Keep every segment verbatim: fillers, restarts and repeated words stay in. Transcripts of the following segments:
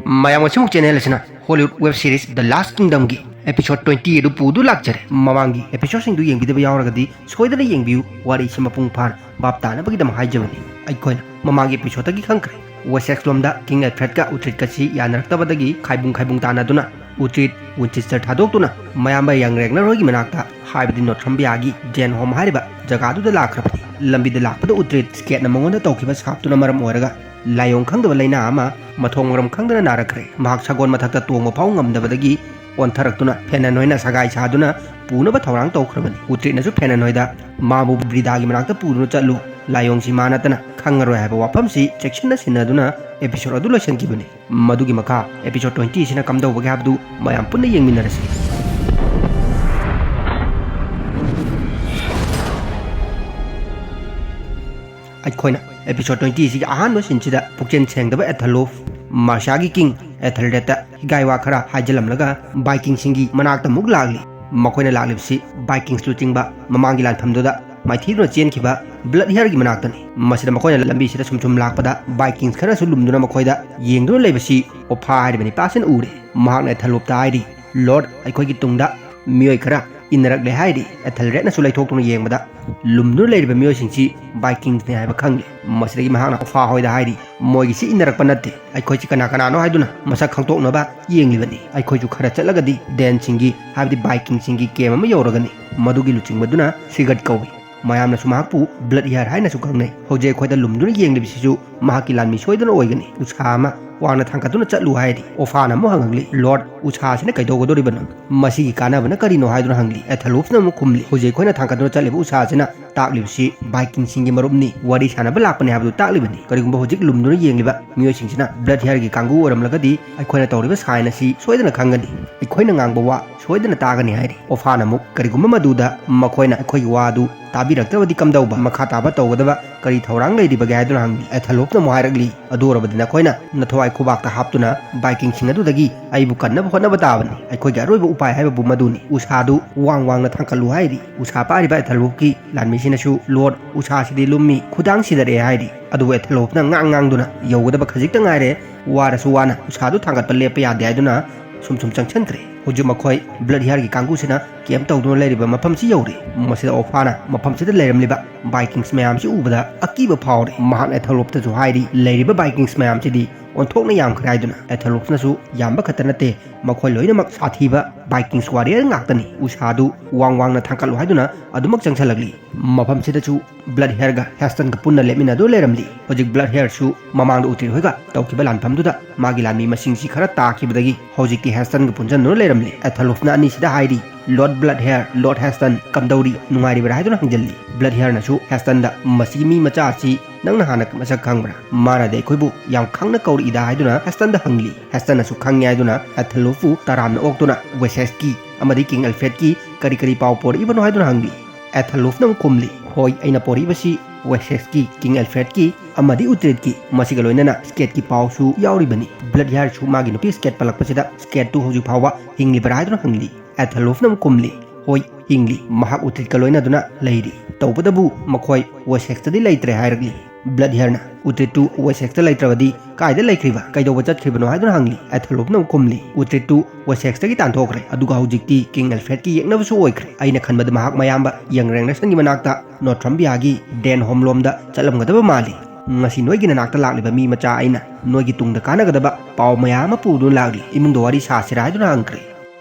ꯃꯌꯥꯝ ꯉꯁꯤꯃꯨꯛ ꯆꯦꯅꯦꯜ ꯑꯁꯤꯅ Hollywood web series ꯗ ꯂꯥꯁ ꯀꯤꯡꯗꯝꯒꯤ episode twenty ꯑꯗꯨ ꯄꯨꯗꯨ ꯂꯥꯛꯆꯔꯦ꯫ ꯃꯃꯥꯡꯒꯤ ꯑꯦꯄꯤꯁꯣꯗꯁꯤꯡꯗꯨ ꯌꯦꯡꯕꯤꯗꯕ ꯌꯥꯎꯔꯒꯗꯤ ꯁꯣꯏꯗꯅ ꯌꯦꯡꯕꯤꯌꯨ꯫ ꯋꯥꯔꯤꯁꯤ ꯃꯄꯨꯡ ꯐꯥꯅ ꯚꯥꯞ ꯇꯥꯅꯕꯒꯤꯗꯃꯛ ꯍꯥꯏꯖꯕꯅꯤ꯫ ꯑꯩꯈꯣꯏꯅ ꯃꯃꯥꯡꯒꯤ ꯑꯦꯄꯤꯁꯣꯗꯇꯒꯤ ꯈꯪꯈ꯭ꯔꯦ, ꯋꯦꯁꯦꯛꯁ ꯂꯣꯝꯗ ꯀꯤꯡ ꯑꯦꯜꯐ꯭ꯔꯦꯗꯀ ꯎꯇ꯭ꯔꯤꯠꯀꯁꯤ ꯌꯥꯅꯔꯛꯇꯕꯗꯒꯤ ꯈꯥꯏꯕꯨꯡ ꯈꯥꯏꯕꯨꯡ ꯇꯥꯅꯗꯨꯅ ꯎꯇ꯭ꯔꯤꯠ ꯋꯤꯟꯆꯦꯁꯇꯔ ꯊꯥꯗꯣꯛꯇꯨꯅ ꯃꯌꯥꯝꯕ ꯌꯪ ꯔꯦꯒꯅꯔꯣꯏꯒꯤ ꯃꯅꯥꯛꯇ, ꯍꯥꯏꯕꯗꯤ ꯅꯣꯊ꯭ꯔꯝꯕꯤꯌꯥꯒꯤ ꯖꯦꯟ ꯍꯣꯝ ꯍꯥꯏꯔꯤꯕ ꯖꯒꯥꯗꯨꯗ ꯂꯥꯛꯈ꯭ꯔꯕꯅꯤ꯫ ꯂꯝꯕꯤꯗ ꯂꯥꯛꯄꯗ ꯎꯇ꯭ꯔꯤꯠ ꯁ꯭ꯀꯦꯠꯅ ꯃꯉꯣꯟꯗ ꯇꯧꯈꯤꯕ ꯁꯥꯞꯇꯨꯅ ꯃꯔꯝ ꯑꯣꯏꯔꯒ ꯂꯥꯏꯑꯣꯡ ꯈꯪꯗꯕ ꯂꯥꯏꯅꯥ ꯑꯃ ꯃꯊꯣꯡ ꯃꯔꯝ ꯈꯪꯗꯅ ꯅꯥꯔꯛꯈ꯭ꯔꯦ꯫ ꯃꯍꯥꯛ ꯁꯒꯣꯜ ꯃꯊꯛꯇ ꯇꯣꯡꯕ ꯐꯥꯎ ꯉꯝꯗꯕꯗꯒꯤ ꯑꯣꯟꯊꯔꯛꯇꯨꯅ ꯐꯦꯅꯟ ꯍꯣꯏꯅ ꯁꯒꯥꯏ ꯁꯥꯗꯨꯅ ꯄꯨꯅꯕ ꯊꯧꯔꯥꯡ ꯇꯧꯈ꯭ꯔꯕꯅꯤ꯫ ꯎꯇ꯭ꯔꯤꯠꯅꯁꯨ ꯐꯦꯅꯟ ꯍꯣꯏꯗ ꯃꯥꯕꯨ ꯕ꯭ꯔꯤꯗꯥꯒꯤ ꯃꯅꯥꯛꯇ ꯄꯨꯗꯨꯅ ꯆꯠꯂꯨ, ꯂꯥꯏꯑꯣꯡꯁꯤ ꯃꯥ ꯅꯠꯇꯅ ꯈꯪꯉꯔꯣꯏ ꯍꯥꯏꯕ ꯋꯥꯐꯝꯁꯤ ꯆꯦꯛꯁꯤꯟꯅ ꯁꯤꯟꯅꯗꯨꯅ ꯑꯦꯄꯤꯁꯣꯗ ꯑꯗꯨ ꯂꯣꯏꯁꯤꯟꯈꯤꯕꯅꯤ꯫ ꯃꯗꯨꯒꯤ ꯃꯈꯥ ꯑꯦꯄꯤꯁꯣꯗ ꯇ꯭ꯋꯦꯟꯇꯤ ꯑꯁꯤꯅ ꯀꯝꯗꯧꯕꯒꯦ ꯍꯥꯏꯕꯗꯨ ꯃꯌꯥꯝ ꯄꯨꯟꯅ ꯌꯦꯡꯃꯤꯟꯅꯔꯁꯤ꯫ ꯑꯩꯈꯣꯏꯅ ꯑꯦꯄꯤꯁꯣꯗ ꯇ꯭ꯋꯦꯟꯇꯤ ꯑꯁꯤꯒꯤ ꯑꯍꯥꯟꯕ ꯁꯤꯟꯁꯤꯗ ꯄꯨꯛꯆꯦꯜ ꯁꯦꯡꯗꯕ ꯑꯦꯊꯂꯣꯐ, ꯃꯥꯔꯁꯤꯌꯥꯒꯤ ꯀꯤꯡ ꯑꯦꯊꯦꯜꯔꯦꯗꯇ ꯍꯤꯒꯥꯏ ꯋꯥ ꯈꯔ ꯍꯥꯏꯖꯤꯜꯂꯝꯂꯒ ꯚꯥꯏꯀꯤꯡꯁꯤꯡꯒꯤ ꯃꯅꯥꯛꯇ ꯑꯃꯨꯛ ꯂꯥꯛꯂꯤ꯫ ꯃꯈꯣꯏꯅ ꯂꯥꯛꯂꯤꯕꯁꯤ ꯚꯥꯏꯀꯤꯡꯁ ꯂꯨꯆꯤꯡꯕ ꯃꯃꯥꯡꯒꯤ ꯂꯥꯟꯐꯝꯗꯨꯗ ꯃꯥꯏꯊꯤꯗꯨꯅ ꯆꯦꯟꯈꯤꯕ ꯕ꯭ꯂꯠ ꯍꯤꯌꯔꯒꯤ ꯃꯅꯥꯛꯇꯅꯤ꯫ ꯃꯁꯤꯗ ꯃꯈꯣꯏꯅ ꯂꯝꯕꯤꯁꯤꯗ ꯁꯨꯝ ꯁꯨꯝ ꯂꯥꯛꯄꯗ ꯚꯥꯏꯀꯤꯡꯁ ꯈꯔꯁꯨ ꯂꯨꯝꯗꯨꯅ ꯃꯈꯣꯏꯗ ꯌꯦꯡꯗꯨꯅ ꯂꯩꯕꯁꯤ ꯑꯣꯐꯥ ꯍꯥꯏꯔꯤꯕ ꯅꯤꯄꯥꯁꯤꯅ ꯎꯔꯦ꯫ ꯃꯍꯥꯛꯅ ꯑꯦꯊꯦꯜꯔꯣꯞꯇ ꯍꯥꯏꯔꯤ, "ꯂꯣꯔꯗ, ꯑꯩꯈꯣꯏꯒꯤ ꯇꯨꯡꯗ ꯃꯤꯑꯣꯏ ꯈꯔ ꯏꯟꯅꯔꯛꯂꯦ" ꯍꯥꯏꯔꯤ꯫ ꯑꯦꯊꯦꯜꯔꯦꯗꯅꯁꯨ ꯂꯩꯊꯣꯛꯇꯨꯅ ꯌꯦꯡꯕꯗ ꯂꯨꯝꯗꯨꯅ ꯂꯩꯔꯤꯕ ꯃꯤꯑꯣꯏꯁꯤꯡꯁꯤ ꯚꯥꯏꯀꯤꯡꯁꯅꯤ ꯍꯥꯏꯕ ꯈꯪꯂꯦ꯫ ꯃꯁꯤꯗꯒꯤ ꯃꯍꯥꯛꯅ ꯑꯣꯐꯥ ꯍꯣꯏꯗ ꯍꯥꯏꯔꯤ, "ꯃꯣꯏꯒꯤꯁꯤ ꯏꯟꯅꯔꯛꯄ ꯅꯠꯇꯦ, ꯑꯩꯈꯣꯏꯁꯤ ꯀꯅꯥ ꯀꯅꯥꯅꯣ ꯍꯥꯏꯗꯨꯅ ꯃꯁꯛ ꯈꯪꯗꯣꯛꯅꯕ ꯌꯦꯡꯂꯤꯕꯅꯤ꯫ ꯑꯩꯈꯣꯏꯁꯨ ꯈꯔ ꯆꯠꯂꯒꯗꯤ ꯗꯦꯟꯁꯤꯡꯒꯤ, ꯍꯥꯏꯕꯗꯤ ꯚꯥꯏꯀꯤꯡꯁꯤꯡꯒꯤ ꯀꯦꯝ ꯑꯃ ꯌꯧꯔꯒꯅꯤ꯫ ꯃꯗꯨꯒꯤ ꯂꯨꯆꯤꯡꯕꯗꯨꯅ ꯁꯤꯒꯠ ꯀꯧꯏ꯫ ꯃꯌꯥꯝꯅꯁꯨ ꯃꯍꯥꯛꯄꯨ ꯕ꯭ꯂꯠ ꯍꯤꯌꯔ ꯍꯥꯏꯅꯁꯨ ꯈꯪꯅꯩ꯫ ꯍꯧꯖꯤꯛ ꯑꯩꯈꯣꯏꯗ ꯂꯨꯝꯗꯨꯅ ꯌꯦꯡꯂꯤꯕꯁꯤꯁꯨ ꯃꯍꯥꯛꯀꯤ ꯂꯥꯟꯃꯤ ꯁꯣꯏꯗꯅ ꯑꯣꯏꯒꯅꯤ꯫ ꯎꯁꯥ ꯑꯃ ꯋꯥꯡꯅ ꯊꯥꯡꯒꯠꯇꯨꯅ ꯆꯠꯂꯨ" ꯍꯥꯏꯔꯤ꯫ ꯑꯣꯐꯥꯅ ꯑꯃꯨꯛ ꯍꯪꯉꯛꯂꯤ, "ꯂꯣꯔꯗ, ꯎꯁꯥ ꯑꯁꯤꯅ ꯀꯩꯗꯧꯒꯗꯧꯔꯤꯕꯅꯣ? ꯃꯁꯤꯒꯤ ꯀꯥꯟꯅꯕꯅ ꯀꯔꯤꯅꯣ?" ꯍꯥꯏꯗꯨꯅ ꯍꯪꯂꯤ꯫ ꯑꯦꯊꯦꯜꯔꯣꯞꯅ ꯑꯃꯨꯛ ꯈꯨꯝꯂꯤ, "ꯍꯧꯖꯤꯛ ꯑꯩꯈꯣꯏꯅ ꯊꯥꯡꯒꯠꯇꯨꯅ ꯆꯠꯂꯤꯕ ꯎꯁꯥ ꯑꯁꯤꯅ ꯇꯥꯛꯂꯤꯕꯁꯤ ꯚꯥꯏꯀꯤꯡꯁꯤꯡꯒꯤ ꯃꯔꯨꯞꯅꯤ, ꯋꯥꯔꯤ ꯁꯥꯟꯅꯕ ꯂꯥꯛꯄꯅꯤ ꯍꯥꯏꯕꯗꯨ ꯇꯥꯛꯂꯤꯕꯅꯤ꯫ ꯀꯔꯤꯒꯨꯝꯕ ꯍꯧꯖꯤꯛ ꯂꯨꯝꯗꯨꯅ ꯌꯦꯡꯂꯤꯕ ꯃꯤꯑꯣꯏꯁꯤꯡꯁꯤꯅ ꯕ꯭ꯂꯠ ꯍꯤꯌꯔꯒꯤ ꯀꯥꯡꯕꯨ ꯑꯣꯏꯔꯝꯂꯒꯗꯤ ꯑꯩꯈꯣꯏꯅ ꯇꯧꯔꯤꯕ ꯁꯥꯏꯟ ꯑꯁꯤ ꯁꯣꯏꯗꯅ ꯈꯪꯒꯅꯤ, ꯑꯩꯈꯣꯏꯅ ꯉꯥꯡꯕ ꯋꯥ ꯁꯣꯏꯗꯅ ꯇꯥꯒꯅꯤ" ꯍꯥꯏꯔꯤ꯫ ꯑꯣꯐꯥꯅ ꯑꯃꯨꯛ, "ꯀꯔꯤꯒꯨꯝꯕ ꯃꯗꯨꯗ ꯃꯈꯣꯏꯅ ꯑꯩꯈꯣꯏꯒꯤ ꯋꯥ ꯑꯗꯨ ꯇꯥꯕꯤꯔꯛꯇ꯭ꯔꯕꯗꯤ ꯀꯝꯗꯧꯕ? ꯃꯈꯥ ꯇꯥꯕ ꯇꯧꯒꯗꯕ ꯀꯔꯤ ꯊꯧꯔꯥꯡ ꯂꯩꯔꯤꯕꯒꯦ?" ꯍꯥꯏꯗꯨꯅ ꯍꯪꯂꯤ꯫ ꯑꯦꯊꯦꯜꯔꯣꯞꯅ ꯑꯃꯨꯛ ꯍꯥꯏꯔꯛꯂꯤ, "ꯑꯗꯨ ꯑꯣꯏꯔꯕꯗꯤ ꯅꯈꯣꯏꯅ ꯅꯊꯋꯥꯏ ꯈꯨꯕꯥꯛꯇ ꯍꯥꯞꯇꯨꯅ ꯕꯥꯏꯀꯤꯡꯁꯤꯡ ꯑꯗꯨꯗꯒꯤ ꯑꯩꯕꯨ ꯀꯟꯅꯕ ꯍꯣꯠꯅꯕ ꯇꯥꯕꯅꯤ꯫ ꯑꯩꯈꯣꯏꯒꯤ ꯑꯔꯣꯏꯕ ꯎꯄꯥꯏ ꯍꯥꯏꯕꯕꯨ ꯃꯗꯨꯅꯤ꯫ ꯎꯁꯥꯗꯨ ꯋꯥꯡ ꯋꯥꯡꯅ ꯊꯥꯡꯀꯠꯂꯨ ꯍꯥꯏꯔꯤ꯫ ꯎꯁꯥ ꯄꯥꯏꯔꯤꯕ ꯑꯦꯊꯦꯂꯣꯞꯀꯤ ꯂꯥꯟꯃꯤꯁꯤꯅꯁꯨ ꯂꯣꯔꯗ, ꯎꯁꯥꯁꯤꯗꯤ ꯂꯨꯝꯃꯤ, ꯈꯨꯗꯥꯡ ꯁꯤꯗꯔꯛꯑꯦ ꯍꯥꯏꯔꯤ꯫ ꯑꯗꯨꯕꯨ ꯑꯦꯊꯦꯂꯣꯞꯅ ꯉꯥꯡ ꯉꯥꯡꯗꯨꯅ ꯌꯧꯒꯗꯕ ꯈꯖꯤꯛꯇ ꯉꯥꯏꯔꯦ, ꯋꯥꯔꯁꯨ ꯋꯥꯅ ꯎꯁꯥꯗꯨ ꯊꯥꯡꯒꯠꯄ ꯂꯦꯞꯄ ꯌꯥꯗꯦ ꯍꯥꯏꯗꯨꯅ ꯁꯨꯝ ꯁꯨꯝ ꯆꯪꯁꯤꯟꯈ꯭ꯔꯦ꯫ ꯍꯧꯖꯤꯛ ꯃꯈꯣꯏ ꯕ꯭ꯂꯠ ꯍꯤꯌꯔꯒꯤ ꯀꯥꯡꯕꯨꯁꯤꯅ ꯀꯦꯝ ꯇꯧꯗꯨꯅ ꯂꯩꯔꯤꯕ ꯃꯐꯝꯁꯤ ꯌꯧꯔꯦ꯫ ꯃꯁꯤꯗ ꯑꯣꯐꯥꯅ ꯃꯐꯝꯁꯤꯗ ꯂꯩꯔꯝꯂꯤꯕ ꯕꯥꯏꯀꯤꯡꯁ ꯃꯌꯥꯝꯁꯤ ꯎꯕꯗ ꯑꯀꯤꯕ ꯐꯥꯎꯔꯦ꯫ ꯃꯍꯥꯛꯅ ꯑꯦꯊꯦꯂꯣꯞꯇꯁꯨ ꯍꯥꯏꯔꯤ, ꯂꯩꯔꯤꯕ ꯕꯥꯏꯀꯤꯡꯁ ꯃꯌꯥꯝꯁꯤꯗꯤ ꯑꯣꯟꯊꯣꯛꯅ ꯌꯥꯝꯈ꯭ꯔꯦ ꯍꯥꯏꯗꯨꯅ꯫ ꯑꯦꯊꯦꯂꯣꯞꯅꯁꯨ ꯌꯥꯝꯕ ꯈꯛꯇ ꯅꯠꯇꯦ, ꯃꯈꯣꯏ ꯂꯣꯏꯅꯃꯛ ꯁꯥꯊꯤꯕ ꯕꯥꯏꯀꯤꯡꯁ ꯋꯥꯔꯤꯌꯔ ꯉꯥꯛꯇꯅꯤ꯫ ꯎꯁꯥꯗꯨ ꯋꯥꯡ ꯋꯥꯡꯅ ꯊꯥꯡꯀꯠꯂꯨ ꯍꯥꯏꯗꯨꯅ ꯑꯗꯨꯃꯛ ꯆꯪꯁꯤꯜꯂꯛꯂꯤ꯫ ꯃꯐꯝꯁꯤꯗꯁꯨ ꯕ꯭ꯂꯠ ꯍꯤꯌꯔꯒ ꯍꯦꯁꯇꯟꯒ ꯄꯨꯟꯅ ꯂꯦꯞꯃꯤꯟꯅꯗꯨꯅ ꯂꯩꯔꯝꯂꯤ꯫ ꯍꯧꯖꯤꯛ ꯕ꯭ꯂꯠ ꯍꯤꯌꯔꯁꯨ ꯃꯃꯥꯡꯗ ꯎꯇ꯭ꯔꯤꯠ ꯍꯣꯏꯒ ꯇꯧꯈꯤꯕ ꯂꯥꯟꯐꯝꯗꯨꯗ ꯃꯥꯒꯤ ꯂꯥꯟꯃꯤ ꯃꯁꯤꯡꯁꯤ ꯈꯔ ꯇꯥꯈꯤꯕꯗꯒꯤ ꯍꯧꯖꯤꯛꯇꯤ ꯍꯦꯁꯇꯟꯒ ꯄꯨꯟꯁꯤꯟꯗꯨꯅ ꯂꯩꯔꯝꯂꯤ꯫ ꯑꯦꯊꯦꯂꯣꯞꯅ ꯑꯅꯤꯁꯤꯗ ꯍꯥꯏꯔꯤ, "ꯂꯣꯔꯗ ꯕ꯭ꯂꯠ ꯍꯤꯌꯔ, ꯂꯣꯔꯗ ꯍꯦꯁꯇꯟ, ꯀꯝꯗꯧꯔꯤ? ꯅꯨꯡꯉꯥꯏꯔꯤꯕ꯭ꯔꯥ?" ꯍꯥꯏꯗꯨꯅ ꯍꯪꯖꯜꯂꯤ꯫ ꯕ꯭ꯂꯠ ꯍꯤꯌꯔꯅꯁꯨ ꯍꯦꯁꯇꯟꯗ, "ꯃꯁꯤꯒꯤ ꯃꯤ ꯃꯆꯥ ꯑꯁꯤ ꯅꯪꯅ ꯍꯥꯟꯅ ꯃꯁꯛ ꯈꯪꯕ꯭ꯔꯥ? ꯃꯥꯅꯗꯤ ꯑꯩꯈꯣꯏꯕꯨ ꯌꯥꯝ ꯈꯪꯅ ꯀꯧꯔꯛꯏꯗ?" ꯍꯥꯏꯗꯨꯅ ꯍꯦꯁꯇꯟꯗ ꯍꯪꯂꯤ꯫ ꯍꯦꯁꯇꯟꯅꯁꯨ ꯈꯪꯉꯦ ꯍꯥꯏꯗꯨꯅ ꯑꯦꯊꯦꯂꯣꯞꯄꯨ ꯇꯔꯥꯝꯅ ꯑꯣꯛꯇꯨꯅ ꯋꯦꯁꯦꯁꯀꯤ ꯑꯃꯗꯤ ꯀꯤꯡ ꯑꯦꯜꯐ꯭ꯔꯦꯗꯀꯤ ꯀꯔꯤ ꯀꯔꯤ ꯄꯥꯎ ꯄꯣꯔꯛꯏꯕꯅꯣ ꯍꯥꯏꯗꯨꯅ ꯍꯪꯂꯤ꯫ ꯑꯦꯊꯦꯂꯣꯞꯅ ꯑꯃꯨꯛ ꯈꯨꯝꯂꯤ, "ꯍꯣꯏ, ꯑꯩꯅ ꯄꯣꯔꯛꯏꯕꯁꯤ ꯋꯦꯁꯦꯁꯀꯤ, ꯀꯤꯡ ꯑꯦꯜꯐ꯭ꯔꯦꯗꯀꯤ ꯑꯃꯗꯤ ꯎꯇ꯭ꯔꯤꯠꯀꯤ, ꯃꯁꯤꯒ ꯂꯣꯏꯅꯅ ꯁ꯭ꯀꯦꯠꯀꯤ ꯄꯥꯎꯁꯨ ꯌꯥꯎꯔꯤꯕꯅꯤ꯫" ꯕ꯭ꯂꯠ ꯍꯤꯌꯔꯁꯨ ꯃꯥꯒꯤ ꯅꯨꯄꯤ ꯁ꯭ꯀꯦꯠ ꯄꯜꯂꯛꯄꯁꯤꯗ, "ꯁ꯭ꯀꯦꯠꯇꯨ ꯍꯧꯖꯤꯛ ꯐꯥꯎꯕ ꯍꯤꯡꯂꯤꯕ꯭ꯔꯥ?" ꯍꯥꯏꯗꯨꯅ ꯍꯪꯂꯤ꯫ ꯑꯦꯊꯦꯂꯣꯞꯅ ꯑꯃꯨꯛ ꯈꯨꯝꯂꯤ, "ꯍꯣꯏ, ꯍꯤꯡꯂꯤ꯫ ꯃꯍꯥꯛ ꯎꯇ꯭ꯔꯤꯠꯀ ꯂꯣꯏꯅꯗꯨꯅ ꯂꯩꯔꯤ꯫ ꯇꯧꯕꯇꯕꯨ ꯃꯈꯣꯏ ꯋꯦꯁꯦꯛꯁꯇꯗꯤ ꯂꯩꯇ꯭ꯔꯦ" ꯍꯥꯏꯔꯛꯂꯤ꯫ ꯕ꯭ꯂꯠ ꯍꯤꯌꯔꯅ, "ꯎꯇ꯭ꯔꯤꯠꯇꯨ ꯋꯦꯁꯦꯛꯁꯇ ꯂꯩꯇ꯭ꯔꯕꯗꯤ ꯀꯥꯏꯗ ꯂꯩꯈ꯭ꯔꯤꯕ? ꯀꯩꯗꯧꯕ ꯆꯠꯈ꯭ꯔꯤꯕꯅꯣ?" ꯍꯥꯏꯗꯨꯅ ꯍꯪꯂꯤ꯫ ꯑꯦꯊꯦꯂꯣꯞꯅ ꯑꯃꯨꯛ ꯈꯨꯝꯂꯤ, "ꯎꯇ꯭ꯔꯤꯠꯇꯨ ꯋꯦꯁꯦꯛꯁꯇꯒꯤ ꯇꯥꯟꯊꯣꯛꯈ꯭ꯔꯦ, ꯑꯗꯨꯒ ꯍꯧꯖꯤꯛꯇꯤ ꯀꯤꯡ ꯑꯦꯜꯐ꯭ꯔꯦꯗꯀꯤ ꯌꯦꯛꯅꯕꯁꯨ ꯑꯣꯏꯈ꯭ꯔꯦ꯫ ꯑꯩꯅ ꯈꯟꯕꯗ ꯃꯍꯥꯛ ꯃꯌꯥꯝꯕ ꯌꯪ ꯔꯦꯡꯅꯔꯁꯟꯒꯤ ꯃꯅꯥꯛꯇ ꯅꯣꯔꯊꯔꯝꯕꯤꯌꯥꯒꯤ ꯗꯦꯟ ꯍꯣꯝ ꯂꯣꯝꯗ ꯆꯠꯂꯝꯒꯗꯕ ꯃꯥꯜꯂꯤ꯫ ꯉꯁꯤ ꯅꯣꯏꯒꯤ ꯅꯅꯥꯛꯇ ꯂꯥꯛꯂꯤꯕ ꯃꯤ ꯃꯆꯥ ꯑꯩꯅ ꯅꯣꯏꯒꯤ ꯇꯨꯡꯗ ꯀꯥꯟꯅꯒꯗꯕ ꯄꯥꯎ ꯃꯌꯥꯝ ꯑꯃ ꯄꯨꯗꯨꯅ ꯂꯥꯛꯂꯤ꯫ ꯏꯃꯨꯡꯗ ꯋꯥꯔꯤ ꯁꯥꯁꯤꯔꯥ?" ꯍꯥꯏꯗꯨꯅ ꯍꯪꯈ꯭ꯔꯦ꯫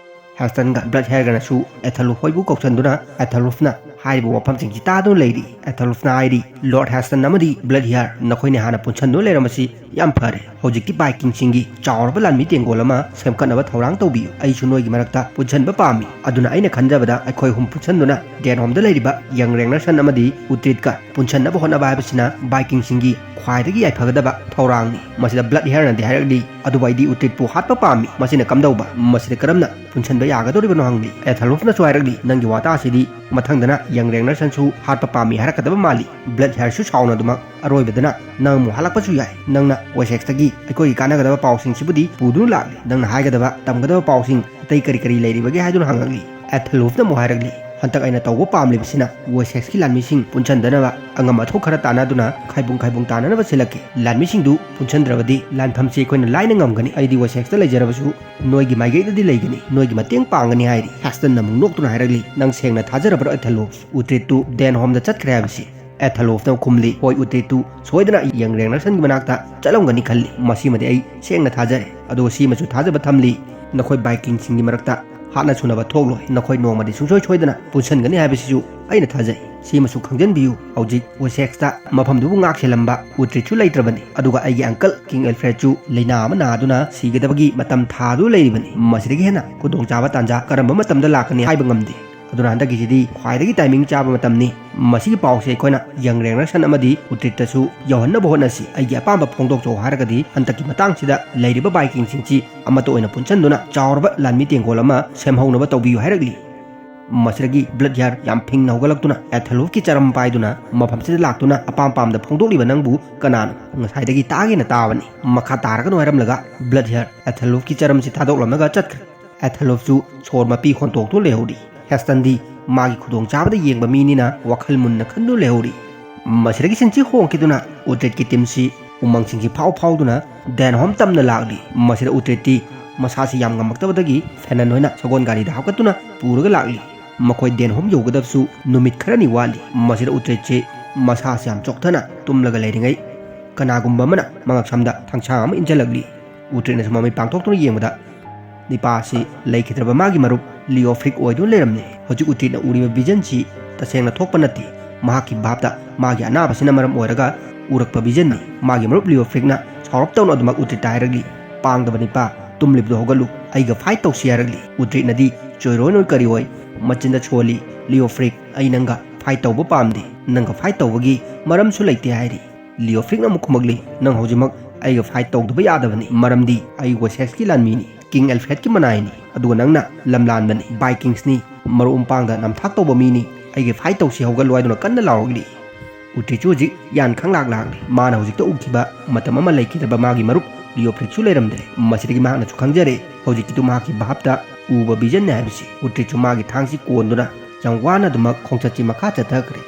ꯍꯦꯁꯇꯟꯒ ꯕ꯭ꯂꯠ ꯍꯤꯌꯔꯒꯅꯁꯨ ꯑꯦꯊꯦꯂꯣꯞ ꯍꯣꯏꯕꯨ ꯀꯧꯁꯟꯗꯨꯅ ꯑꯦꯊꯦꯂꯣꯞꯅ ꯍꯥꯏꯔꯤꯕ ꯋꯥꯐꯝꯁꯤꯡꯁꯤ ꯇꯥꯗꯨꯅ ꯂꯩꯔꯤ꯫ ꯑꯦꯊꯦꯂꯣꯞꯅ ꯍꯥꯏꯔꯤ, "ꯂꯣꯔꯗ ꯍꯦꯁꯇꯟ ꯑꯃꯗꯤ ꯕ꯭ꯂꯠ ꯍꯤꯌꯔ, ꯅꯈꯣꯏꯅ ꯍꯥꯟꯅ ꯄꯨꯟꯁꯟꯗꯨꯅ ꯂꯩꯔꯝꯕꯁꯤ ꯌꯥꯝ ꯐꯔꯦ꯫ ꯍꯧꯖꯤꯛꯇꯤ ꯕꯥꯏꯀꯤꯡꯁꯤꯡꯒꯤ ꯆꯥꯎꯔꯕ ꯂꯥꯟꯃꯤ ꯇꯦꯡꯒꯣꯜ ꯑꯃ ꯁꯦꯝꯒꯠꯅꯕ ꯊꯧꯔꯥꯡ ꯇꯧꯕꯤꯌꯨ꯫ ꯑꯩꯁꯨ ꯅꯣꯏꯒꯤ ꯃꯔꯛꯇ ꯄꯨꯟꯁꯟꯕ ꯄꯥꯝꯃꯤ꯫ ꯑꯗꯨꯅ ꯑꯩꯅ ꯈꯟꯖꯕꯗ ꯑꯩꯈꯣꯏ ꯑꯍꯨꯝ ꯄꯨꯟꯁꯟꯗꯨꯅ ꯗꯦꯟ ꯍꯣꯝꯗ ꯂꯩꯔꯤꯕ ꯌꯪ ꯔꯦꯡꯅꯔꯁꯟ ꯑꯃꯗꯤ ꯎꯇ꯭ꯔꯤꯠꯀ ꯄꯨꯟꯁꯟꯅꯕ ꯍꯣꯠꯅꯕ ꯍꯥꯏꯕꯁꯤꯅ ꯕꯥꯏꯀꯤꯡꯁꯤꯡꯒꯤ ꯈ꯭ꯋꯥꯏꯗꯒꯤ ꯌꯥꯏꯐꯒꯗꯕ ꯊꯧꯔꯥꯡꯅꯤ꯫ ꯃꯁꯤꯗ ꯕ꯭ꯂꯠ ꯍꯤꯌꯔꯅꯗꯤ ꯍꯥꯏꯔꯛꯂꯤ, "ꯑꯗꯨꯕꯨ ꯑꯩꯗꯤ ꯎꯇ꯭ꯔꯤꯠꯄꯨ ꯍꯥꯠꯄ ꯄꯥꯝꯃꯤ, ꯃꯁꯤꯅ ꯀꯝꯗꯧꯕ? ꯃꯁꯤꯗ ꯀꯔꯝꯅ ꯄꯨꯟꯁꯤꯟꯕ ꯌꯥꯒꯗꯧꯔꯤꯕꯅꯣ?" ꯍꯪꯂꯤ꯫ ꯑꯦꯊꯂꯣꯐꯅꯁꯨ ꯍꯥꯏꯔꯛꯂꯤ, "ꯅꯪꯒꯤ ꯋꯥꯇꯥꯁꯤꯗꯤ ꯃꯊꯪꯗꯅ ꯌꯪ ꯔꯦꯒꯅꯔꯁꯟꯁꯨ ꯍꯥꯠꯄ ꯄꯥꯝꯃꯤ ꯍꯥꯏꯔꯛꯀꯗꯕ ꯃꯥꯜꯂꯤ꯫ ꯕ꯭ꯂꯠ ꯍꯤꯌꯔꯁꯨ ꯁꯥꯎꯅꯗꯨꯃꯛ ꯑꯔꯣꯏꯕꯗꯅ ꯅꯪ ꯑꯃꯨꯛ ꯍꯥꯠꯂꯛꯄꯁꯨ ꯌꯥꯏ꯫ ꯅꯪꯅ ꯋꯦꯁꯦꯛꯁꯇꯒꯤ ꯑꯩꯈꯣꯏꯒꯤ ꯀꯥꯟꯅꯒꯗꯕ ꯄꯥꯎꯁꯤꯡꯁꯤꯕꯨꯗꯤ ꯄꯨꯗꯨꯅ ꯂꯥꯛꯂꯤ꯫ ꯅꯪꯅ ꯍꯥꯏꯒꯗꯕ, ꯇꯝꯒꯗꯕ ꯄꯥꯎꯁꯤꯡ ꯑꯇꯩ ꯀꯔꯤ ꯀꯔꯤ ꯂꯩꯔꯤꯕꯒꯦ?" ꯍꯥꯏꯗꯨꯅ ꯍꯪꯂꯛꯂꯤ꯫ ꯑꯦꯊꯂꯣꯐꯅ ꯑꯃꯨꯛ ꯍꯥꯏꯔꯛꯂꯤ, "ꯍꯟꯗꯛ ꯑꯩꯅ ꯇꯧꯕ ꯄꯥꯝꯂꯤꯕꯁꯤꯅ ꯋꯦꯁꯦꯛꯁꯀꯤ ꯂꯥꯟꯃꯤꯁꯤꯡ ꯄꯨꯟꯁꯤꯟꯗꯅꯕ ꯑꯉꯝ ꯑꯊꯧ ꯈꯔ ꯇꯥꯟꯅꯗꯨꯅ ꯈꯥꯏꯕꯨꯡ ꯈꯥꯏꯕꯨꯡ ꯇꯥꯟꯅꯅꯕ ꯁꯤꯜꯂꯛꯀꯦ꯫ ꯂꯥꯟꯃꯤꯁꯤꯡꯗꯨ ꯄꯨꯟꯁꯤꯟꯗ꯭ꯔꯕꯗꯤ ꯂꯥꯟꯐꯝꯁꯤ ꯑꯩꯈꯣꯏꯅ ꯂꯥꯏꯅ ꯉꯝꯒꯅꯤ꯫ ꯑꯩꯗꯤ ꯋꯦꯁꯦꯛꯁꯇ ꯂꯩꯖꯔꯕꯁꯨ ꯅꯣꯏꯒꯤ ꯃꯥꯏꯀꯩꯗꯗꯤ ꯂꯩꯒꯅꯤ, ꯅꯣꯏꯒꯤ ꯃꯇꯦꯡ ꯄꯥꯡꯒꯅꯤ" ꯍꯥꯏꯔꯤ꯫ ꯍꯦꯁꯇꯟꯅ ꯑꯃꯨꯛ ꯅꯣꯛꯇꯨꯅ ꯍꯥꯏꯔꯛꯂꯤ, "ꯅꯪ ꯁꯦꯡꯅ ꯊꯥꯖꯔꯕ꯭ꯔꯣ ꯑꯦꯊꯂꯣꯐ? ꯎꯇ꯭ꯔꯤꯠꯇꯨ ꯗꯦꯟ ꯍꯣꯝꯗ ꯆꯠꯈ꯭ꯔꯦ ꯍꯥꯏꯕꯁꯤ?" ꯑꯦꯊꯂꯣꯐꯅ ꯈꯨꯝꯂꯤ, "ꯍꯣꯏ, ꯎꯇ꯭ꯔꯤꯠꯇꯨ ꯁꯣꯏꯗꯅ ꯌꯪ ꯔꯦꯒꯅꯔꯁꯟꯒꯤ ꯃꯅꯥꯛꯇ ꯆꯠꯂꯝꯒꯅꯤ ꯈꯜꯂꯤ꯫ ꯃꯁꯤꯃꯗꯤ ꯑꯩ ꯁꯦꯡꯅ ꯊꯥꯖꯔꯦ꯫ ꯑꯗꯨꯒ ꯁꯤꯃꯁꯨ ꯊꯥꯖꯕ ꯊꯝꯂꯤ, ꯅꯈꯣꯏ ꯕꯥꯏꯀꯤꯡꯁꯤꯡꯒꯤ ꯃꯔꯛꯇ ꯍꯥꯠꯅ ꯁꯨꯅꯕ ꯊꯣꯛꯂꯣꯏ꯫ ꯅꯈꯣꯏ ꯅꯣꯡꯃꯗꯤ ꯁꯨꯡꯁꯣꯏ ꯁꯣꯏꯗꯅ ꯄꯨꯟꯁꯤꯟꯒꯅꯤ ꯍꯥꯏꯕꯁꯤꯁꯨ ꯑꯩꯅ ꯊꯥꯖꯩ꯫ ꯁꯤꯃꯁꯨ ꯈꯪꯖꯤꯟꯕꯤꯌꯨ, ꯍꯧꯖꯤꯛ ꯋꯦꯁꯦꯛꯁꯇ ꯃꯐꯝꯗꯨꯕꯨ ꯉꯥꯛ ꯁꯦꯜꯂꯝꯕ ꯎꯇ꯭ꯔꯤꯠꯁꯨ ꯂꯩꯇ꯭ꯔꯕꯅꯤ꯫ ꯑꯗꯨꯒ ꯑꯩꯒꯤ ꯑꯪꯀꯜ ꯀꯤꯡ ꯑꯦꯜꯐ꯭ꯔꯦꯗꯁꯨ ꯂꯥꯏꯅꯥ ꯑꯃ ꯅꯥꯗꯨꯅ ꯁꯤꯒꯗꯕꯒꯤ ꯃꯇꯝ ꯊꯥꯗꯨ ꯂꯩꯔꯤꯕꯅꯤ꯫ ꯃꯁꯤꯗꯒꯤ ꯍꯦꯟꯅ ꯈꯨꯗꯣꯡꯆꯥꯕ ꯇꯥꯟꯖꯥ ꯀꯔꯝꯕ ꯃꯇꯝꯗ ꯂꯥꯛꯀꯅꯤ ꯍꯥꯏꯕ ꯉꯝꯗꯦ꯫ ꯑꯗꯨꯅ ꯍꯟꯗꯛꯀꯤꯁꯤꯗꯤ ꯈ꯭ꯋꯥꯏꯗꯒꯤ ꯇꯥꯏꯃꯤꯡ ꯆꯥꯕ ꯃꯇꯝꯅꯤ꯫ ꯃꯁꯤꯒꯤ ꯄꯥꯎꯁꯦ ꯑꯩꯈꯣꯏꯅ ꯌꯪ ꯔꯦꯒꯅꯔꯁꯟ ꯑꯃꯗꯤ ꯎꯇ꯭ꯔꯤꯠꯇꯁꯨ ꯌꯧꯍꯟꯅꯕ ꯍꯣꯠꯅꯁꯤ꯫ ꯑꯩꯒꯤ ꯑꯄꯥꯝꯕ ꯐꯣꯡꯗꯣꯛꯆꯧ ꯍꯥꯏꯔꯒꯗꯤ ꯍꯟꯗꯛꯀꯤ ꯃꯇꯥꯡꯁꯤꯗ ꯂꯩꯔꯤꯕ ꯕꯥꯏꯀꯤꯡꯁꯤꯡꯁꯤ ꯑꯃꯠꯇ ꯑꯣꯏꯅ ꯄꯨꯟꯁꯤꯟꯗꯨꯅ ꯆꯥꯎꯔꯕ ꯂꯥꯟꯃꯤ ꯇꯦꯡꯒꯣꯜ ꯑꯃ ꯁꯦꯝꯍꯧꯅꯕ ꯇꯧꯕꯤꯌꯨ" ꯍꯥꯏꯔꯛꯂꯤ꯫ ꯃꯁꯤꯗꯒꯤ ꯕ꯭ꯂꯠ ꯍꯤꯌꯔ ꯌꯥꯝ ꯐꯤꯡꯅ ꯍꯧꯒꯠꯂꯛꯇꯨꯅ ꯑꯦꯊꯂꯣꯐꯀꯤ ꯆꯔꯝ ꯄꯥꯏꯗꯨꯅ ꯃꯐꯝꯁꯤꯗ ꯂꯥꯛꯇꯨꯅ ꯑꯄꯥꯝ ꯄꯥꯝꯗ ꯐꯣꯡꯗꯣꯛꯂꯤꯕ ꯅꯪꯕꯨ ꯀꯅꯥꯅꯣ? ꯉꯁꯥꯏꯗꯒꯤ ꯇꯥꯒꯦꯅ ꯇꯥꯕꯅꯤ꯫ ꯃꯈꯥ ꯇꯥꯔꯒꯅꯨ ꯍꯥꯏꯔꯝꯂꯒ ꯕ꯭ꯂꯠ ꯍꯤꯌꯔ ꯑꯦꯊꯂꯣꯐꯀꯤ ꯆꯔꯝꯁꯤ ꯊꯥꯗꯣꯛꯂꯝꯂꯒ ꯆꯠꯈ꯭ꯔꯦ꯫ ꯑꯦꯊꯂꯣꯐꯁꯨ ꯁꯣꯔ ꯃꯄꯤ ꯍꯣꯟꯇꯣꯛꯇꯨꯅ ꯂꯩꯍꯧꯔꯤ꯫ ꯍꯦꯁꯇꯟꯗꯤ ꯃꯥꯒꯤ ꯈꯨꯗꯣꯡꯆꯥꯕꯗ ꯌꯦꯡꯕ ꯃꯤꯅꯤꯅ ꯋꯥꯈꯜ ꯃꯨꯟꯅ ꯈꯟꯗꯨꯅ ꯂꯩꯍꯧꯔꯤ꯫ ꯃꯁꯤꯗꯒꯤ ꯁꯤꯟꯁꯤ ꯍꯣꯡꯈꯤꯗꯨꯅ ꯎꯇ꯭ꯔꯤꯠꯀꯤ ꯇꯤꯝꯁꯤ ꯎꯃꯪꯁꯤꯡꯁꯤ ꯐꯥꯎ ꯐꯥꯎꯗꯨꯅ ꯗꯦꯟ ꯍꯣꯝ ꯇꯝꯅ ꯂꯥꯛꯂꯤ꯫ ꯃꯁꯤꯗ ꯎꯇ꯭ꯔꯤꯠꯇꯤ ꯃꯁꯥꯁꯤ ꯌꯥꯝ ꯉꯝꯃꯛꯇꯕꯗꯒꯤ ꯐꯦꯅꯟ ꯍꯣꯏꯅ ꯁꯒꯣꯜ ꯒꯥꯔꯤꯗ ꯍꯥꯞꯀꯠꯇꯨꯅ ꯄꯨꯔꯒ ꯂꯥꯛꯂꯤ꯫ ꯃꯈꯣꯏ ꯗꯦꯟ ꯍꯣꯝ ꯌꯧꯒꯗꯕꯁꯨ ꯅꯨꯃꯤꯠ ꯈꯔꯅꯤ ꯋꯥꯠꯂꯤ꯫ ꯃꯁꯤꯗ ꯎꯇ꯭ꯔꯤꯠꯁꯤ ꯃꯁꯥꯁꯤ ꯌꯥꯝ ꯆꯣꯛꯊꯅ ꯇꯨꯝꯂꯒ ꯂꯩꯔꯤꯉꯩ ꯀꯅꯥꯒꯨꯝꯕ ꯑꯃꯅ ꯃꯉꯛꯁꯝꯗ ꯊꯥꯡꯁꯥꯡ ꯑꯃ ꯏꯟꯁꯤꯜꯂꯛꯂꯤ꯫ ꯎꯇ꯭ꯔꯤꯠꯅꯁꯨ ꯃꯃꯤꯠ ꯄꯥꯡꯊꯣꯛꯇꯨꯅ ꯌꯦꯡꯕꯗ ꯅꯤꯄꯥꯁꯤ ꯂꯩꯈꯤꯗ꯭ꯔꯕ ꯃꯥꯒꯤ ꯃꯔꯨꯞ ꯂꯤꯑꯣꯐ꯭ꯔꯤꯛ ꯑꯣꯏꯗꯨꯅ ꯂꯩꯔꯝꯂꯦ꯫ ꯍꯧꯖꯤꯛ ꯎꯇ꯭ꯔꯤꯠꯅ ꯎꯔꯤꯕ ꯚꯤꯖꯟꯁꯤ ꯇꯁꯦꯡꯅ ꯊꯣꯛꯄ ꯅꯠꯇꯦ꯫ ꯃꯍꯥꯛꯀꯤ ꯚꯥꯞꯇ ꯃꯥꯒꯤ ꯑꯅꯥꯕꯁꯤꯅ ꯃꯔꯝ ꯑꯣꯏꯔꯒ ꯎꯔꯛꯄ ꯚꯤꯖꯟꯅꯤ꯫ ꯃꯥꯒꯤ ꯃꯔꯨꯞ ꯂꯤꯑꯣꯐ꯭ꯔꯤꯛꯅ ꯁꯥꯎꯔꯞ ꯇꯧꯅ ꯑꯗꯨꯃꯛ ꯎꯇ꯭ꯔꯤꯠꯇ ꯍꯥꯏꯔꯛꯂꯤ, "ꯄꯥꯡꯗꯕ ꯅꯤꯄꯥ, ꯇꯨꯝꯂꯤꯕꯗꯨ ꯍꯧꯒꯠꯂꯨ, ꯑꯩꯒ ꯐꯥꯏꯠ ꯇꯧꯁꯤ" ꯍꯥꯏꯔꯛꯂꯤ꯫ ꯎꯇ꯭ꯔꯤꯠꯅꯗꯤ ꯆꯣꯏꯔꯣꯏ ꯅꯣꯏ ꯀꯔꯤ ꯑꯣꯏ, ꯃꯆꯤꯟꯗ ꯁꯣꯜꯂꯤ, "ꯂꯤꯑꯣꯐ꯭ꯔꯤꯛ, ꯑꯩ ꯅꯪꯒ ꯐꯥꯏꯠ ꯇꯧꯕ ꯄꯥꯝꯗꯦ, ꯅꯪꯒ ꯐꯥꯏꯠ ꯇꯧꯕꯒꯤ ꯃꯔꯝꯁꯨ ꯂꯩꯇꯦ" ꯍꯥꯏꯔꯤ꯫ ꯂꯤꯑꯣꯐ꯭ꯔꯤꯛꯅ ꯑꯃꯨꯛ ꯈꯨꯝꯃꯛꯂꯤ, "ꯅꯪ ꯍꯧꯖꯤꯛꯃꯛ ꯑꯩꯒ ꯐꯥꯏꯠ ꯇꯧꯗꯕ ꯌꯥꯗꯕꯅꯤ, ꯃꯔꯝꯗꯤ ꯑꯩ ꯋꯦꯁꯦꯁꯀꯤ ꯂꯥꯟꯃꯤꯅꯤ, ꯀꯤꯡ ꯑꯦꯜꯐ꯭ꯔꯦꯗꯀꯤ ꯃꯅꯥꯏꯅꯤ, ꯑꯗꯨꯒ ꯅꯪꯅ ꯂꯝꯂꯥꯟꯕꯅꯤ, ꯕꯥꯏꯀꯤꯡꯁꯅꯤ, ꯃꯔꯨꯞ ꯃꯄꯥꯡꯗ ꯅꯝꯊꯥꯛ ꯇꯧꯕ ꯃꯤꯅꯤ, ꯑꯩꯒ ꯐꯥꯏꯠ ꯇꯧꯁꯤ ꯍꯧꯒꯠꯂꯨ" ꯍꯥꯏꯗꯨꯅ ꯀꯟꯅ ꯂꯥꯎꯔꯛꯂꯤ꯫ ꯎꯇ꯭ꯔꯤꯠꯁꯨ ꯍꯧꯖꯤꯛ ꯌꯥꯟ ꯈꯪꯂꯥꯛ ꯂꯥꯛꯂꯤ꯫ ꯃꯥꯅ ꯍꯧꯖꯤꯛꯇ ꯎꯈꯤꯕ ꯃꯇꯝ ꯑꯃ ꯂꯩꯈꯤꯗ꯭ꯔꯕ ꯃꯥꯒꯤ ꯃꯔꯨꯞ ꯂꯤꯑꯣꯐ꯭ꯔꯤꯠꯁꯨ ꯂꯩꯔꯝꯗ꯭ꯔꯦ꯫ ꯃꯁꯤꯗꯒꯤ ꯃꯍꯥꯛꯅꯁꯨ ꯈꯪꯖꯔꯦ, ꯍꯧꯖꯤꯛꯀꯤꯗꯨ ꯃꯍꯥꯛꯀꯤ ꯚꯥꯞꯇ ꯎꯕ ꯚꯤꯖꯟꯅꯤ ꯍꯥꯏꯕꯁꯤ꯫ ꯎꯇ꯭ꯔꯤꯠꯁꯨ ꯃꯥꯒꯤ ꯊꯥꯡꯁꯤ ꯀꯣꯟꯗꯨꯅ ꯌꯥꯝ ꯋꯥꯅ ꯑꯗꯨꯃꯛ ꯈꯣꯡꯆꯠꯁꯤ ꯃꯈꯥ ꯆꯠꯊꯈ꯭ꯔꯦ꯫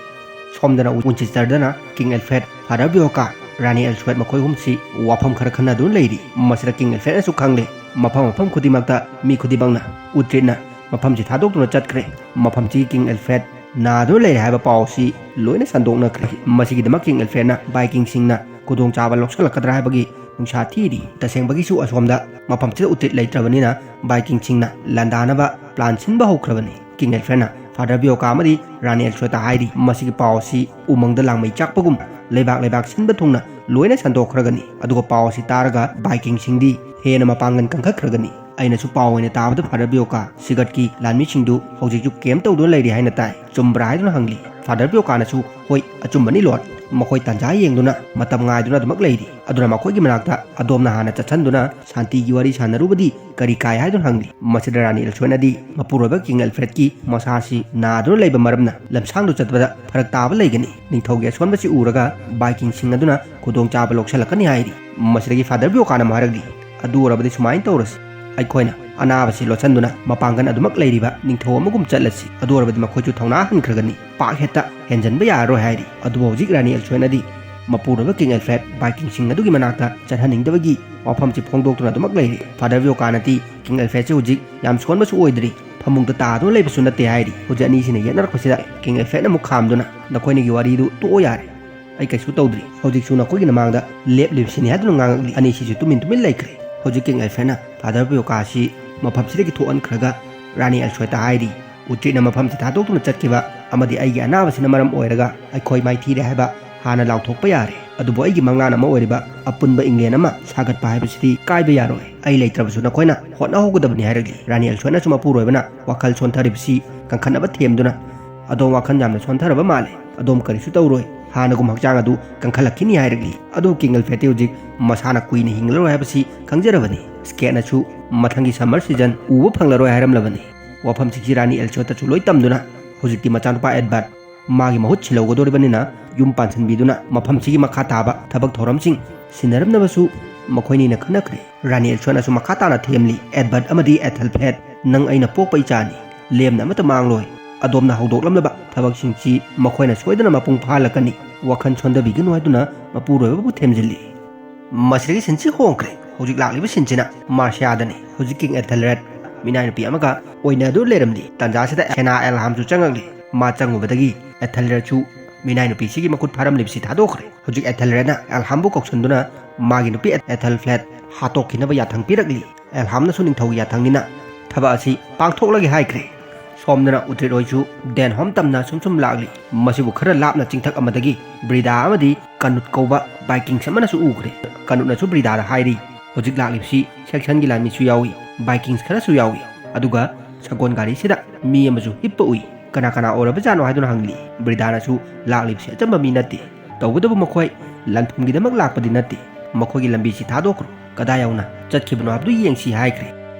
ꯁꯣꯝꯗꯅ ꯋꯤꯟꯆꯦꯁꯇꯔꯗꯅ ꯀꯤꯡ ꯑꯦꯜꯐ꯭ꯔꯦꯗ ꯐꯥꯗꯔ ꯕꯤꯌꯣꯀꯥ, ꯔꯥꯅꯤ ꯑꯦꯜꯁꯋꯦꯠ ꯃꯈꯣꯏ ꯑꯍꯨꯝꯁꯤ ꯋꯥꯐꯝ ꯈꯔ ꯈꯟꯅꯗꯨꯅ ꯂꯩꯔꯤ꯫ ꯃꯁꯤꯗ ꯀꯤꯡ ꯑꯦꯜꯐ꯭ꯔꯦꯗꯅꯁꯨ ꯈꯪꯂꯦ, ꯃꯐꯝ ꯃꯐꯝ ꯈꯨꯗꯤꯡꯃꯛꯇ ꯃꯤ ꯈꯨꯗꯤꯡꯃꯛꯅ ꯎꯇ꯭ꯔꯤꯠꯅ ꯃꯐꯝꯁꯤ ꯊꯥꯗꯣꯛꯇꯨꯅ ꯆꯠꯈ꯭ꯔꯦ꯫ ꯃꯐꯝꯁꯤꯒꯤ ꯀꯤꯡ ꯑꯦꯜꯐ꯭ꯔꯦꯗ ꯅꯥꯗꯨꯅ ꯂꯩꯔꯦ ꯍꯥꯏꯕ ꯄꯥꯎ ꯑꯁꯤ ꯂꯣꯏꯅ ꯁꯟꯗꯣꯛꯅꯈ꯭ꯔꯦ꯫ ꯃꯁꯤꯒꯤꯗꯃꯛ ꯀꯤꯡ ꯑꯦꯜꯐ꯭ꯔꯦꯗꯅ ꯕꯥꯏꯀꯤꯡꯁꯤꯡꯅ ꯈꯨꯗꯣꯡꯆꯥꯕ ꯂꯧꯁꯤꯜꯂꯛꯀꯗ꯭ꯔꯥ ꯍꯥꯏꯕꯒꯤ ꯅꯨꯡꯁꯥ ꯊꯤꯔꯤ꯫ ꯇꯁꯦꯡꯕꯒꯤꯁꯨ ꯑꯁꯣꯝꯗ ꯃꯐꯝꯁꯤꯗ ꯎꯇ꯭ꯔꯤꯠ ꯂꯩꯇ꯭ꯔꯕꯅꯤꯅ ꯕꯥꯏꯀꯤꯡꯁꯤꯡꯅ ꯂꯥꯟꯗꯥꯅꯕ ꯄ꯭ꯂꯥꯟ ꯁꯤꯟꯕ ꯍꯧꯈ꯭ꯔꯕꯅꯤ꯫ ꯀꯤꯡ ꯑꯦꯜꯐ꯭ꯔꯦꯗꯅ ꯐꯥꯗꯔ ꯕꯤꯌꯣꯀꯥ ꯑꯃꯗꯤ ꯔꯥꯅꯤ ꯑꯦꯜꯁ꯭ꯋꯦꯠꯇ ꯍꯥꯏꯔꯤ, ꯃꯁꯤꯒꯤ ꯄꯥꯎ ꯑꯁꯤ ꯎꯃꯪꯗ ꯂꯥꯡꯃꯩ ꯆꯥꯛꯄꯒꯨꯝ ꯂꯩꯕꯥꯛ ꯂꯩꯕꯥꯛ ꯁꯤꯟꯕ ꯊꯨꯡꯅ ꯂꯣꯏꯅ ꯁꯟꯗꯣꯛꯈ꯭ꯔꯒꯅꯤ꯫ ꯑꯗꯨꯒ ꯄꯥꯎ ꯑꯁꯤ ꯇꯥꯔꯒ ꯕꯥꯏꯀꯤꯡꯁꯤꯡꯗꯤ ꯍꯦꯟꯅ ꯃꯄꯥꯡꯒꯜ ꯀꯟꯈꯠꯈ꯭ꯔꯒꯅꯤ꯫ ꯑꯩꯅꯁꯨ ꯄꯥꯎ ꯑꯣꯏꯅ ꯇꯥꯕꯗ ꯐꯥꯗꯔ ꯕꯤꯌꯣꯀꯥ ꯁꯤꯒꯠꯀꯤ ꯂꯥꯟꯃꯤꯁꯤꯡꯗꯨ ꯍꯧꯖꯤꯛꯁꯨ ꯀꯦꯝ ꯇꯧꯗꯨꯅ ꯂꯩꯔꯤ ꯍꯥꯏꯅ ꯇꯥꯏ꯫ ꯆꯨꯝꯕ꯭ꯔꯥ ꯍꯥꯏꯗꯨꯅ ꯍꯪꯂꯤ꯫ ꯐꯥꯗꯔ ꯕꯤꯌꯣꯀꯥꯅꯁꯨ, "ꯍꯣꯏ, ꯑꯆꯨꯝꯕꯅꯤ ꯂꯣꯔꯗ꯫ ꯃꯈꯣꯏ ꯇꯥꯟꯖꯥ ꯌꯦꯡꯗꯨꯅ ꯃꯇꯝ ꯉꯥꯏꯗꯨꯅ ꯑꯗꯨꯃꯛ ꯂꯩꯔꯤ꯫ ꯑꯗꯨꯅ ꯃꯈꯣꯏꯒꯤ ꯃꯅꯥꯛꯇ ꯑꯗꯣꯝꯅ ꯍꯥꯟꯅ ꯆꯠꯁꯤꯟꯗꯨꯅ ꯁꯥꯟꯇꯤꯒꯤ ꯋꯥꯔꯤ ꯁꯥꯟꯅꯔꯨꯕꯗꯤ ꯀꯔꯤ ꯀꯥꯏ?" ꯍꯥꯏꯗꯨꯅ ꯍꯪꯂꯤ꯫ ꯃꯁꯤꯗ ꯔꯥꯅꯤ ꯑꯦꯜꯁꯣꯏꯅꯗꯤ ꯃꯄꯨꯔꯣꯏꯕ ꯀꯤꯡ ꯑꯦꯜꯐ꯭ꯔꯦꯗꯀꯤ ꯃꯁꯥꯁꯤ ꯅꯥꯗꯨꯅ ꯂꯩꯕ ꯃꯔꯝꯅ ꯂꯝꯁꯥꯡꯗꯨ ꯆꯠꯄꯗ ꯐꯔꯛ ꯇꯥꯕ ꯂꯩꯒꯅꯤ꯫ ꯅꯤꯡꯊꯧꯒꯤ ꯑꯁꯣꯟꯕꯁꯤ ꯎꯔꯒ ꯕꯥꯏꯀꯤꯡꯁꯤꯡ ꯑꯗꯨꯅ ꯈꯨꯗꯣꯡꯆꯥꯕ ꯂꯧꯁꯤꯜꯂꯛꯀꯅꯤ ꯍꯥꯏꯔꯤ꯫ ꯃꯁꯤꯗꯒꯤ ꯐꯥꯗꯔ ꯕꯤꯌꯣꯀꯥꯅ ꯑꯃꯨꯛ ꯍꯥꯏꯔꯛꯂꯤ, "ꯑꯗꯨ ꯑꯣꯏꯔꯕꯗꯤ ꯁꯨꯃꯥꯏꯅ ꯇꯧꯔꯁꯤ, ꯑꯩꯈꯣꯏꯅ ꯑꯅꯥꯕꯁꯤ ꯂꯣꯠꯁꯤꯟꯗꯨꯅ ꯃꯄꯥꯡꯒꯜ ꯑꯗꯨꯃꯛ ꯂꯩꯔꯤꯕ ꯅꯤꯡꯊꯧ ꯑꯃꯒꯨꯝ ꯆꯠꯂꯁꯤ꯫ ꯑꯗꯨ ꯑꯣꯏꯔꯕꯗꯤ ꯃꯈꯣꯏꯁꯨ ꯊꯧꯅꯥ ꯍꯟꯈ꯭ꯔꯒꯅꯤ, ꯄꯥꯛ ꯍꯦꯛꯇ ꯍꯦꯟꯖꯟꯕ ꯌꯥꯔꯔꯣꯏ" ꯍꯥꯏꯔꯤ꯫ ꯑꯗꯨꯕꯨ ꯍꯧꯖꯤꯛ ꯔꯥꯅꯤ ꯑꯦꯜꯁꯣꯏꯅꯗꯤ ꯃꯄꯨꯔꯣꯏꯕ ꯀꯤꯡ ꯑꯦꯜꯐ꯭ꯔꯦꯗ ꯕꯥꯏꯀꯤꯡꯁꯤꯡ ꯑꯗꯨꯒꯤ ꯃꯅꯥꯛꯇ ꯆꯠꯍꯟꯅꯤꯡꯗꯕꯒꯤ ꯋꯥꯐꯝꯁꯤ ꯐꯣꯡꯗꯣꯛꯇꯨꯅ ꯑꯗꯨꯃꯛ ꯂꯩꯔꯤ꯫ ꯐꯥꯗꯔ ꯕꯤꯌꯣꯀꯥꯅꯗꯤ ꯀꯤꯡ ꯑꯦꯜꯐ꯭ꯔꯦꯗꯁꯤ ꯍꯧꯖꯤꯛ ꯌꯥꯝ ꯁꯣꯟꯕꯁꯨ ꯑꯣꯏꯗ꯭ꯔꯤ, ꯐꯃꯨꯡꯗ ꯇꯥꯗꯨꯅ ꯂꯩꯕꯁꯨ ꯅꯠꯇꯦ ꯍꯥꯏꯔꯤ꯫ ꯍꯧꯖꯤꯛ ꯑꯅꯤꯁꯤꯅ ꯌꯦꯠꯅꯔꯛꯄꯁꯤꯗ ꯀꯤꯡ ꯑꯦꯜꯐ꯭ꯔꯦꯗꯅ ꯑꯃꯨꯛ ꯈꯥꯝꯗꯨꯅ, "ꯅꯈꯣꯏꯅꯤꯒꯤ ꯋꯥꯔꯤꯗꯨ ꯇꯣꯛꯑꯣ ꯌꯥꯔꯦ, ꯑꯩ ꯀꯩꯁꯨ ꯇꯧꯗ꯭ꯔꯤ, ꯍꯧꯖꯤꯛꯁꯨ ꯅꯈꯣꯏꯒꯤ ꯃꯃꯥꯡꯗ ꯂꯦꯞꯂꯤꯕꯁꯤꯅꯤ" ꯍꯥꯏꯗꯨꯅ ꯉꯥꯡꯉꯛꯂꯤ꯫ ꯑꯅꯤꯁꯤꯁꯨ ꯇꯨꯃꯤꯟ ꯇꯨꯃꯤꯟ ꯂꯩꯈ꯭ꯔꯦ꯫ ꯍꯧꯖꯤꯛ ꯀꯤꯡ ꯑꯦꯜꯐ꯭ꯔꯦꯗꯅ ꯐꯥꯗꯔ ꯕꯤꯌꯣꯀꯥ ꯑꯁꯤ ꯃꯐꯝꯁꯤꯗꯒꯤ ꯊꯣꯛꯍꯟꯈ꯭ꯔꯒ ꯔꯥꯅꯤ ꯑꯦꯜꯁꯣꯏꯗ ꯍꯥꯏꯔꯤ, "ꯎꯇ꯭ꯔꯤꯠꯅ ꯃꯐꯝꯁꯤ ꯊꯥꯗꯣꯛꯇꯨꯅ ꯆꯠꯈꯤꯕ ꯑꯃꯗꯤ ꯑꯩꯒꯤ ꯑꯅꯥꯕꯁꯤꯅ ꯃꯔꯝ ꯑꯣꯏꯔꯒ ꯑꯩꯈꯣꯏ ꯃꯥꯏꯊꯤꯔꯦ ꯍꯥꯏꯕ ꯍꯥꯟꯅ ꯂꯥꯎꯊꯣꯛꯄ ꯌꯥꯔꯦ꯫ ꯑꯗꯨꯕꯨ ꯑꯩꯒꯤ ꯃꯪꯂꯥꯟ ꯑꯃ ꯑꯣꯏꯔꯤꯕ ꯑꯄꯨꯟꯕ ꯏꯪꯂꯦꯟ ꯑꯃ ꯁꯥꯒꯠꯄ ꯍꯥꯏꯕꯁꯤꯗꯤ ꯀꯥꯏꯕ ꯌꯥꯔꯣꯏ꯫ ꯑꯩ ꯂꯩꯇ꯭ꯔꯕꯁꯨ ꯅꯈꯣꯏꯅ ꯍꯣꯠꯅꯍꯧꯒꯗꯕꯅꯤ" ꯍꯥꯏꯔꯛꯂꯤ꯫ ꯔꯥꯅꯤ ꯑꯦꯜꯁꯣꯏꯅꯁꯨ ꯃꯄꯨꯔꯣꯏꯕꯅ ꯋꯥꯈꯜ ꯁꯣꯟꯊꯔꯤꯕꯁꯤ ꯀꯟꯈꯠꯅꯕ ꯊꯦꯝꯗꯨꯅ, "ꯑꯗꯣꯝ ꯋꯥꯈꯜ ꯌꯥꯝꯅ ꯁꯣꯟꯊꯔꯕ ꯃꯥꯜꯂꯦ, ꯑꯗꯣꯝ ꯀꯔꯤꯁꯨ ꯇꯧꯔꯣꯏ" ꯍꯥꯟꯅꯒꯨꯝ ꯍꯛꯆꯥꯡ ꯑꯗꯨ ꯀꯟꯈꯠꯂꯛꯈꯤꯅꯤ ꯍꯥꯏꯔꯛꯂꯤ꯫ ꯑꯗꯨꯕꯨ ꯀꯤꯡ ꯑꯦꯜꯐ꯭ꯔꯦꯗꯇꯤ ꯍꯧꯖꯤꯛ ꯃꯁꯥꯅ ꯀꯨꯏꯅ ꯍꯤꯡꯂꯔꯣꯏ ꯍꯥꯏꯕꯁꯤ ꯈꯪꯖꯔꯕꯅꯤ꯫ ꯁ꯭ꯀꯦꯠꯅꯁꯨ ꯃꯊꯪꯒꯤ ꯁꯝꯃꯔ ꯁꯤꯖꯟ ꯎꯕ ꯐꯪꯂꯔꯣꯏ ꯍꯥꯏꯔꯝꯂꯕꯅꯤ꯫ ꯋꯥꯐꯝꯁꯤꯡꯁꯤ ꯔꯥꯅꯤ ꯑꯦꯜꯆꯣꯠꯇꯁꯨ ꯂꯣꯏ ꯇꯝꯗꯨꯅ ꯍꯧꯖꯤꯛꯇꯤ ꯃꯆꯥꯅꯨꯄꯥ ꯑꯦꯗꯕꯔꯠ ꯃꯥꯒꯤ ꯃꯍꯨꯠ ꯁꯤꯜꯍꯧꯒꯗꯧꯔꯤꯕꯅꯤꯅ ꯌꯨꯝ ꯄꯥꯟꯁꯤꯟꯕꯤꯗꯨꯅ ꯃꯐꯝꯁꯤꯒꯤ ꯃꯈꯥ ꯇꯥꯕ ꯊꯕꯛ ꯊꯧꯔꯝꯁꯤꯡ ꯁꯤꯟꯅꯔꯝꯅꯕꯁꯨ ꯃꯈꯣꯏꯅꯤꯅ ꯈꯟꯅꯈ꯭ꯔꯦ꯫ ꯔꯥꯅꯤ ꯑꯦꯜꯆꯣꯠꯅꯁꯨ ꯃꯈꯥ ꯇꯥꯅ ꯊꯦꯝꯂꯤ, "ꯑꯦꯗꯕꯔꯠ ꯑꯃꯗꯤ ꯑꯦꯊꯦꯜꯐ꯭ꯔꯦꯗ, ꯅꯪ ꯑꯩꯅ ꯄꯣꯛꯄ ꯏꯆꯥꯅꯤ꯫ ꯂꯦꯝꯅ ꯑꯃꯠꯇ ꯃꯥꯡꯂꯣꯏ꯫ ꯑꯗꯣꯝꯅ ꯍꯧꯗꯣꯛꯂꯝꯂꯕ ꯊꯕꯛꯁꯤꯡꯁꯤ ꯃꯈꯣꯏꯅ ꯁꯣꯏꯗꯅ ꯃꯄꯨꯡ ꯐꯥꯍꯜꯂꯛꯀꯅꯤ꯫ ꯋꯥꯈꯜ ꯁꯣꯟꯊꯕꯤꯒꯅꯨ" ꯍꯥꯏꯗꯨꯅ ꯃꯄꯨꯔꯣꯏꯕꯕꯨ ꯊꯦꯝꯖꯤꯜꯂꯤ꯫ ꯃꯁꯤꯗꯒꯤ ꯁꯤꯟꯁꯤ ꯍꯣꯡꯈ꯭ꯔꯦ꯫ ꯍꯧꯖꯤꯛ ꯂꯥꯛꯂꯤꯕ ꯁꯤꯟꯁꯤꯅ ꯃꯥꯔꯁꯤꯌꯥꯗꯅꯤ꯫ ꯍꯧꯖꯤꯛ ꯀꯤꯡ ꯑꯦꯊꯦꯜꯔꯦꯗ ꯃꯤꯅꯥꯏ ꯅꯨꯄꯤ ꯑꯃꯒ ꯑꯣꯏꯅꯗꯨꯅ ꯂꯩꯔꯝꯂꯤ꯫ ꯇꯟꯖꯥꯁꯤꯗ ꯁꯦꯅꯥ ꯑꯦꯜꯍꯥꯝꯁꯨ ꯆꯪꯉꯛꯂꯤ꯫ ꯃꯥ ꯆꯪꯉꯨꯕꯗꯒꯤ ꯑꯦꯊꯦꯜꯔꯦꯗꯁꯨ ꯃꯤꯅꯥꯏ ꯅꯨꯄꯤꯁꯤꯒꯤ ꯃꯈꯨꯠ ꯐꯥꯔꯝꯂꯤꯕꯁꯤ ꯊꯥꯗꯣꯛꯈ꯭ꯔꯦ꯫ ꯍꯧꯖꯤꯛ ꯑꯦꯊꯦꯜꯔꯦꯗꯅ ꯑꯦꯜꯍꯥꯝꯕꯨ ꯀꯧꯁꯟꯗꯨꯅ ꯃꯥꯒꯤ ꯅꯨꯄꯤ ꯑꯦꯊꯦꯜꯐ꯭ꯔꯦꯗ ꯍꯥꯠꯇꯣꯛꯈꯤꯅꯕ ꯌꯥꯊꯪ ꯄꯤꯔꯛꯂꯤ꯫ ꯑꯦꯜꯍꯥꯝꯅꯁꯨ ꯅꯤꯡꯊꯧꯒꯤ ꯌꯥꯊꯪꯅꯤꯅ ꯊꯕꯛ ꯑꯁꯤ ꯄꯥꯡꯊꯣꯛꯂꯒꯦ ꯍꯥꯏꯈ꯭ꯔꯦ꯫ ꯁꯣꯝꯗꯅ ꯎꯇ꯭ꯔꯤꯠ ꯍꯣꯏꯁꯨ ꯗꯦꯟꯍꯣꯝ ꯇꯝꯅ ꯁꯨꯝ ꯁꯨꯝ ꯂꯥꯛꯂꯤ꯫ ꯃꯁꯤꯕꯨ ꯈꯔ ꯂꯥꯞꯅ ꯆꯤꯡꯊꯛ ꯑꯃꯗꯒꯤ ꯕ꯭ꯔꯤꯗꯥ ꯑꯃꯗꯤ ꯀꯅꯨꯠ ꯀꯧꯕ ꯕꯥꯏꯀꯤꯡꯁ ꯑꯃꯅꯁꯨ ꯎꯈ꯭ꯔꯦ꯫ ꯀꯅꯨꯠꯅꯁꯨ ꯕ꯭ꯔꯤꯗꯥꯗ ꯍꯥꯏꯔꯤ, "ꯍꯧꯖꯤꯛ ꯂꯥꯛꯂꯤꯕꯁꯤ ꯁꯦꯛꯁꯟꯒꯤ ꯂꯥꯟꯃꯤꯁꯨ ꯌꯥꯎꯏ, ꯕꯥꯏꯀꯤꯡꯁ ꯈꯔꯁꯨ ꯌꯥꯎꯏ, ꯑꯗꯨꯒ ꯁꯒꯣꯜ ꯒꯥꯔꯤꯁꯤꯗ ꯃꯤ ꯑꯃꯁꯨ ꯍꯤꯞꯄ ꯎꯏ꯫ ꯀꯅꯥ ꯀꯅꯥ ꯑꯣꯏꯔꯕꯖꯥꯠꯅꯣ?" ꯍꯥꯏꯗꯨꯅ ꯍꯪꯂꯤ꯫ ꯕ꯭ꯔꯤꯗꯥꯅꯁꯨ, "ꯂꯥꯛꯂꯤꯕꯁꯤ ꯑꯆꯝꯕ ꯃꯤ ꯅꯠꯇꯦ꯫ ꯇꯧꯕꯇꯕꯨ ꯃꯈꯣꯏ ꯂꯟ-ꯊꯨꯝꯒꯤꯗꯃꯛ ꯂꯥꯛꯄꯗꯤ ꯅꯠꯇꯦ꯫ ꯃꯈꯣꯏꯒꯤ ꯂꯝꯕꯤꯁꯤ ꯊꯥꯗꯣꯛꯈ꯭ꯔꯣ꯫ ꯀꯗꯥꯏ ꯌꯧꯅ ꯆꯠꯈꯤꯕꯅꯣ ꯍꯥꯏꯕꯗꯨ ꯌꯦꯡꯁꯤ" ꯍꯥꯏꯈ꯭ꯔꯦ꯫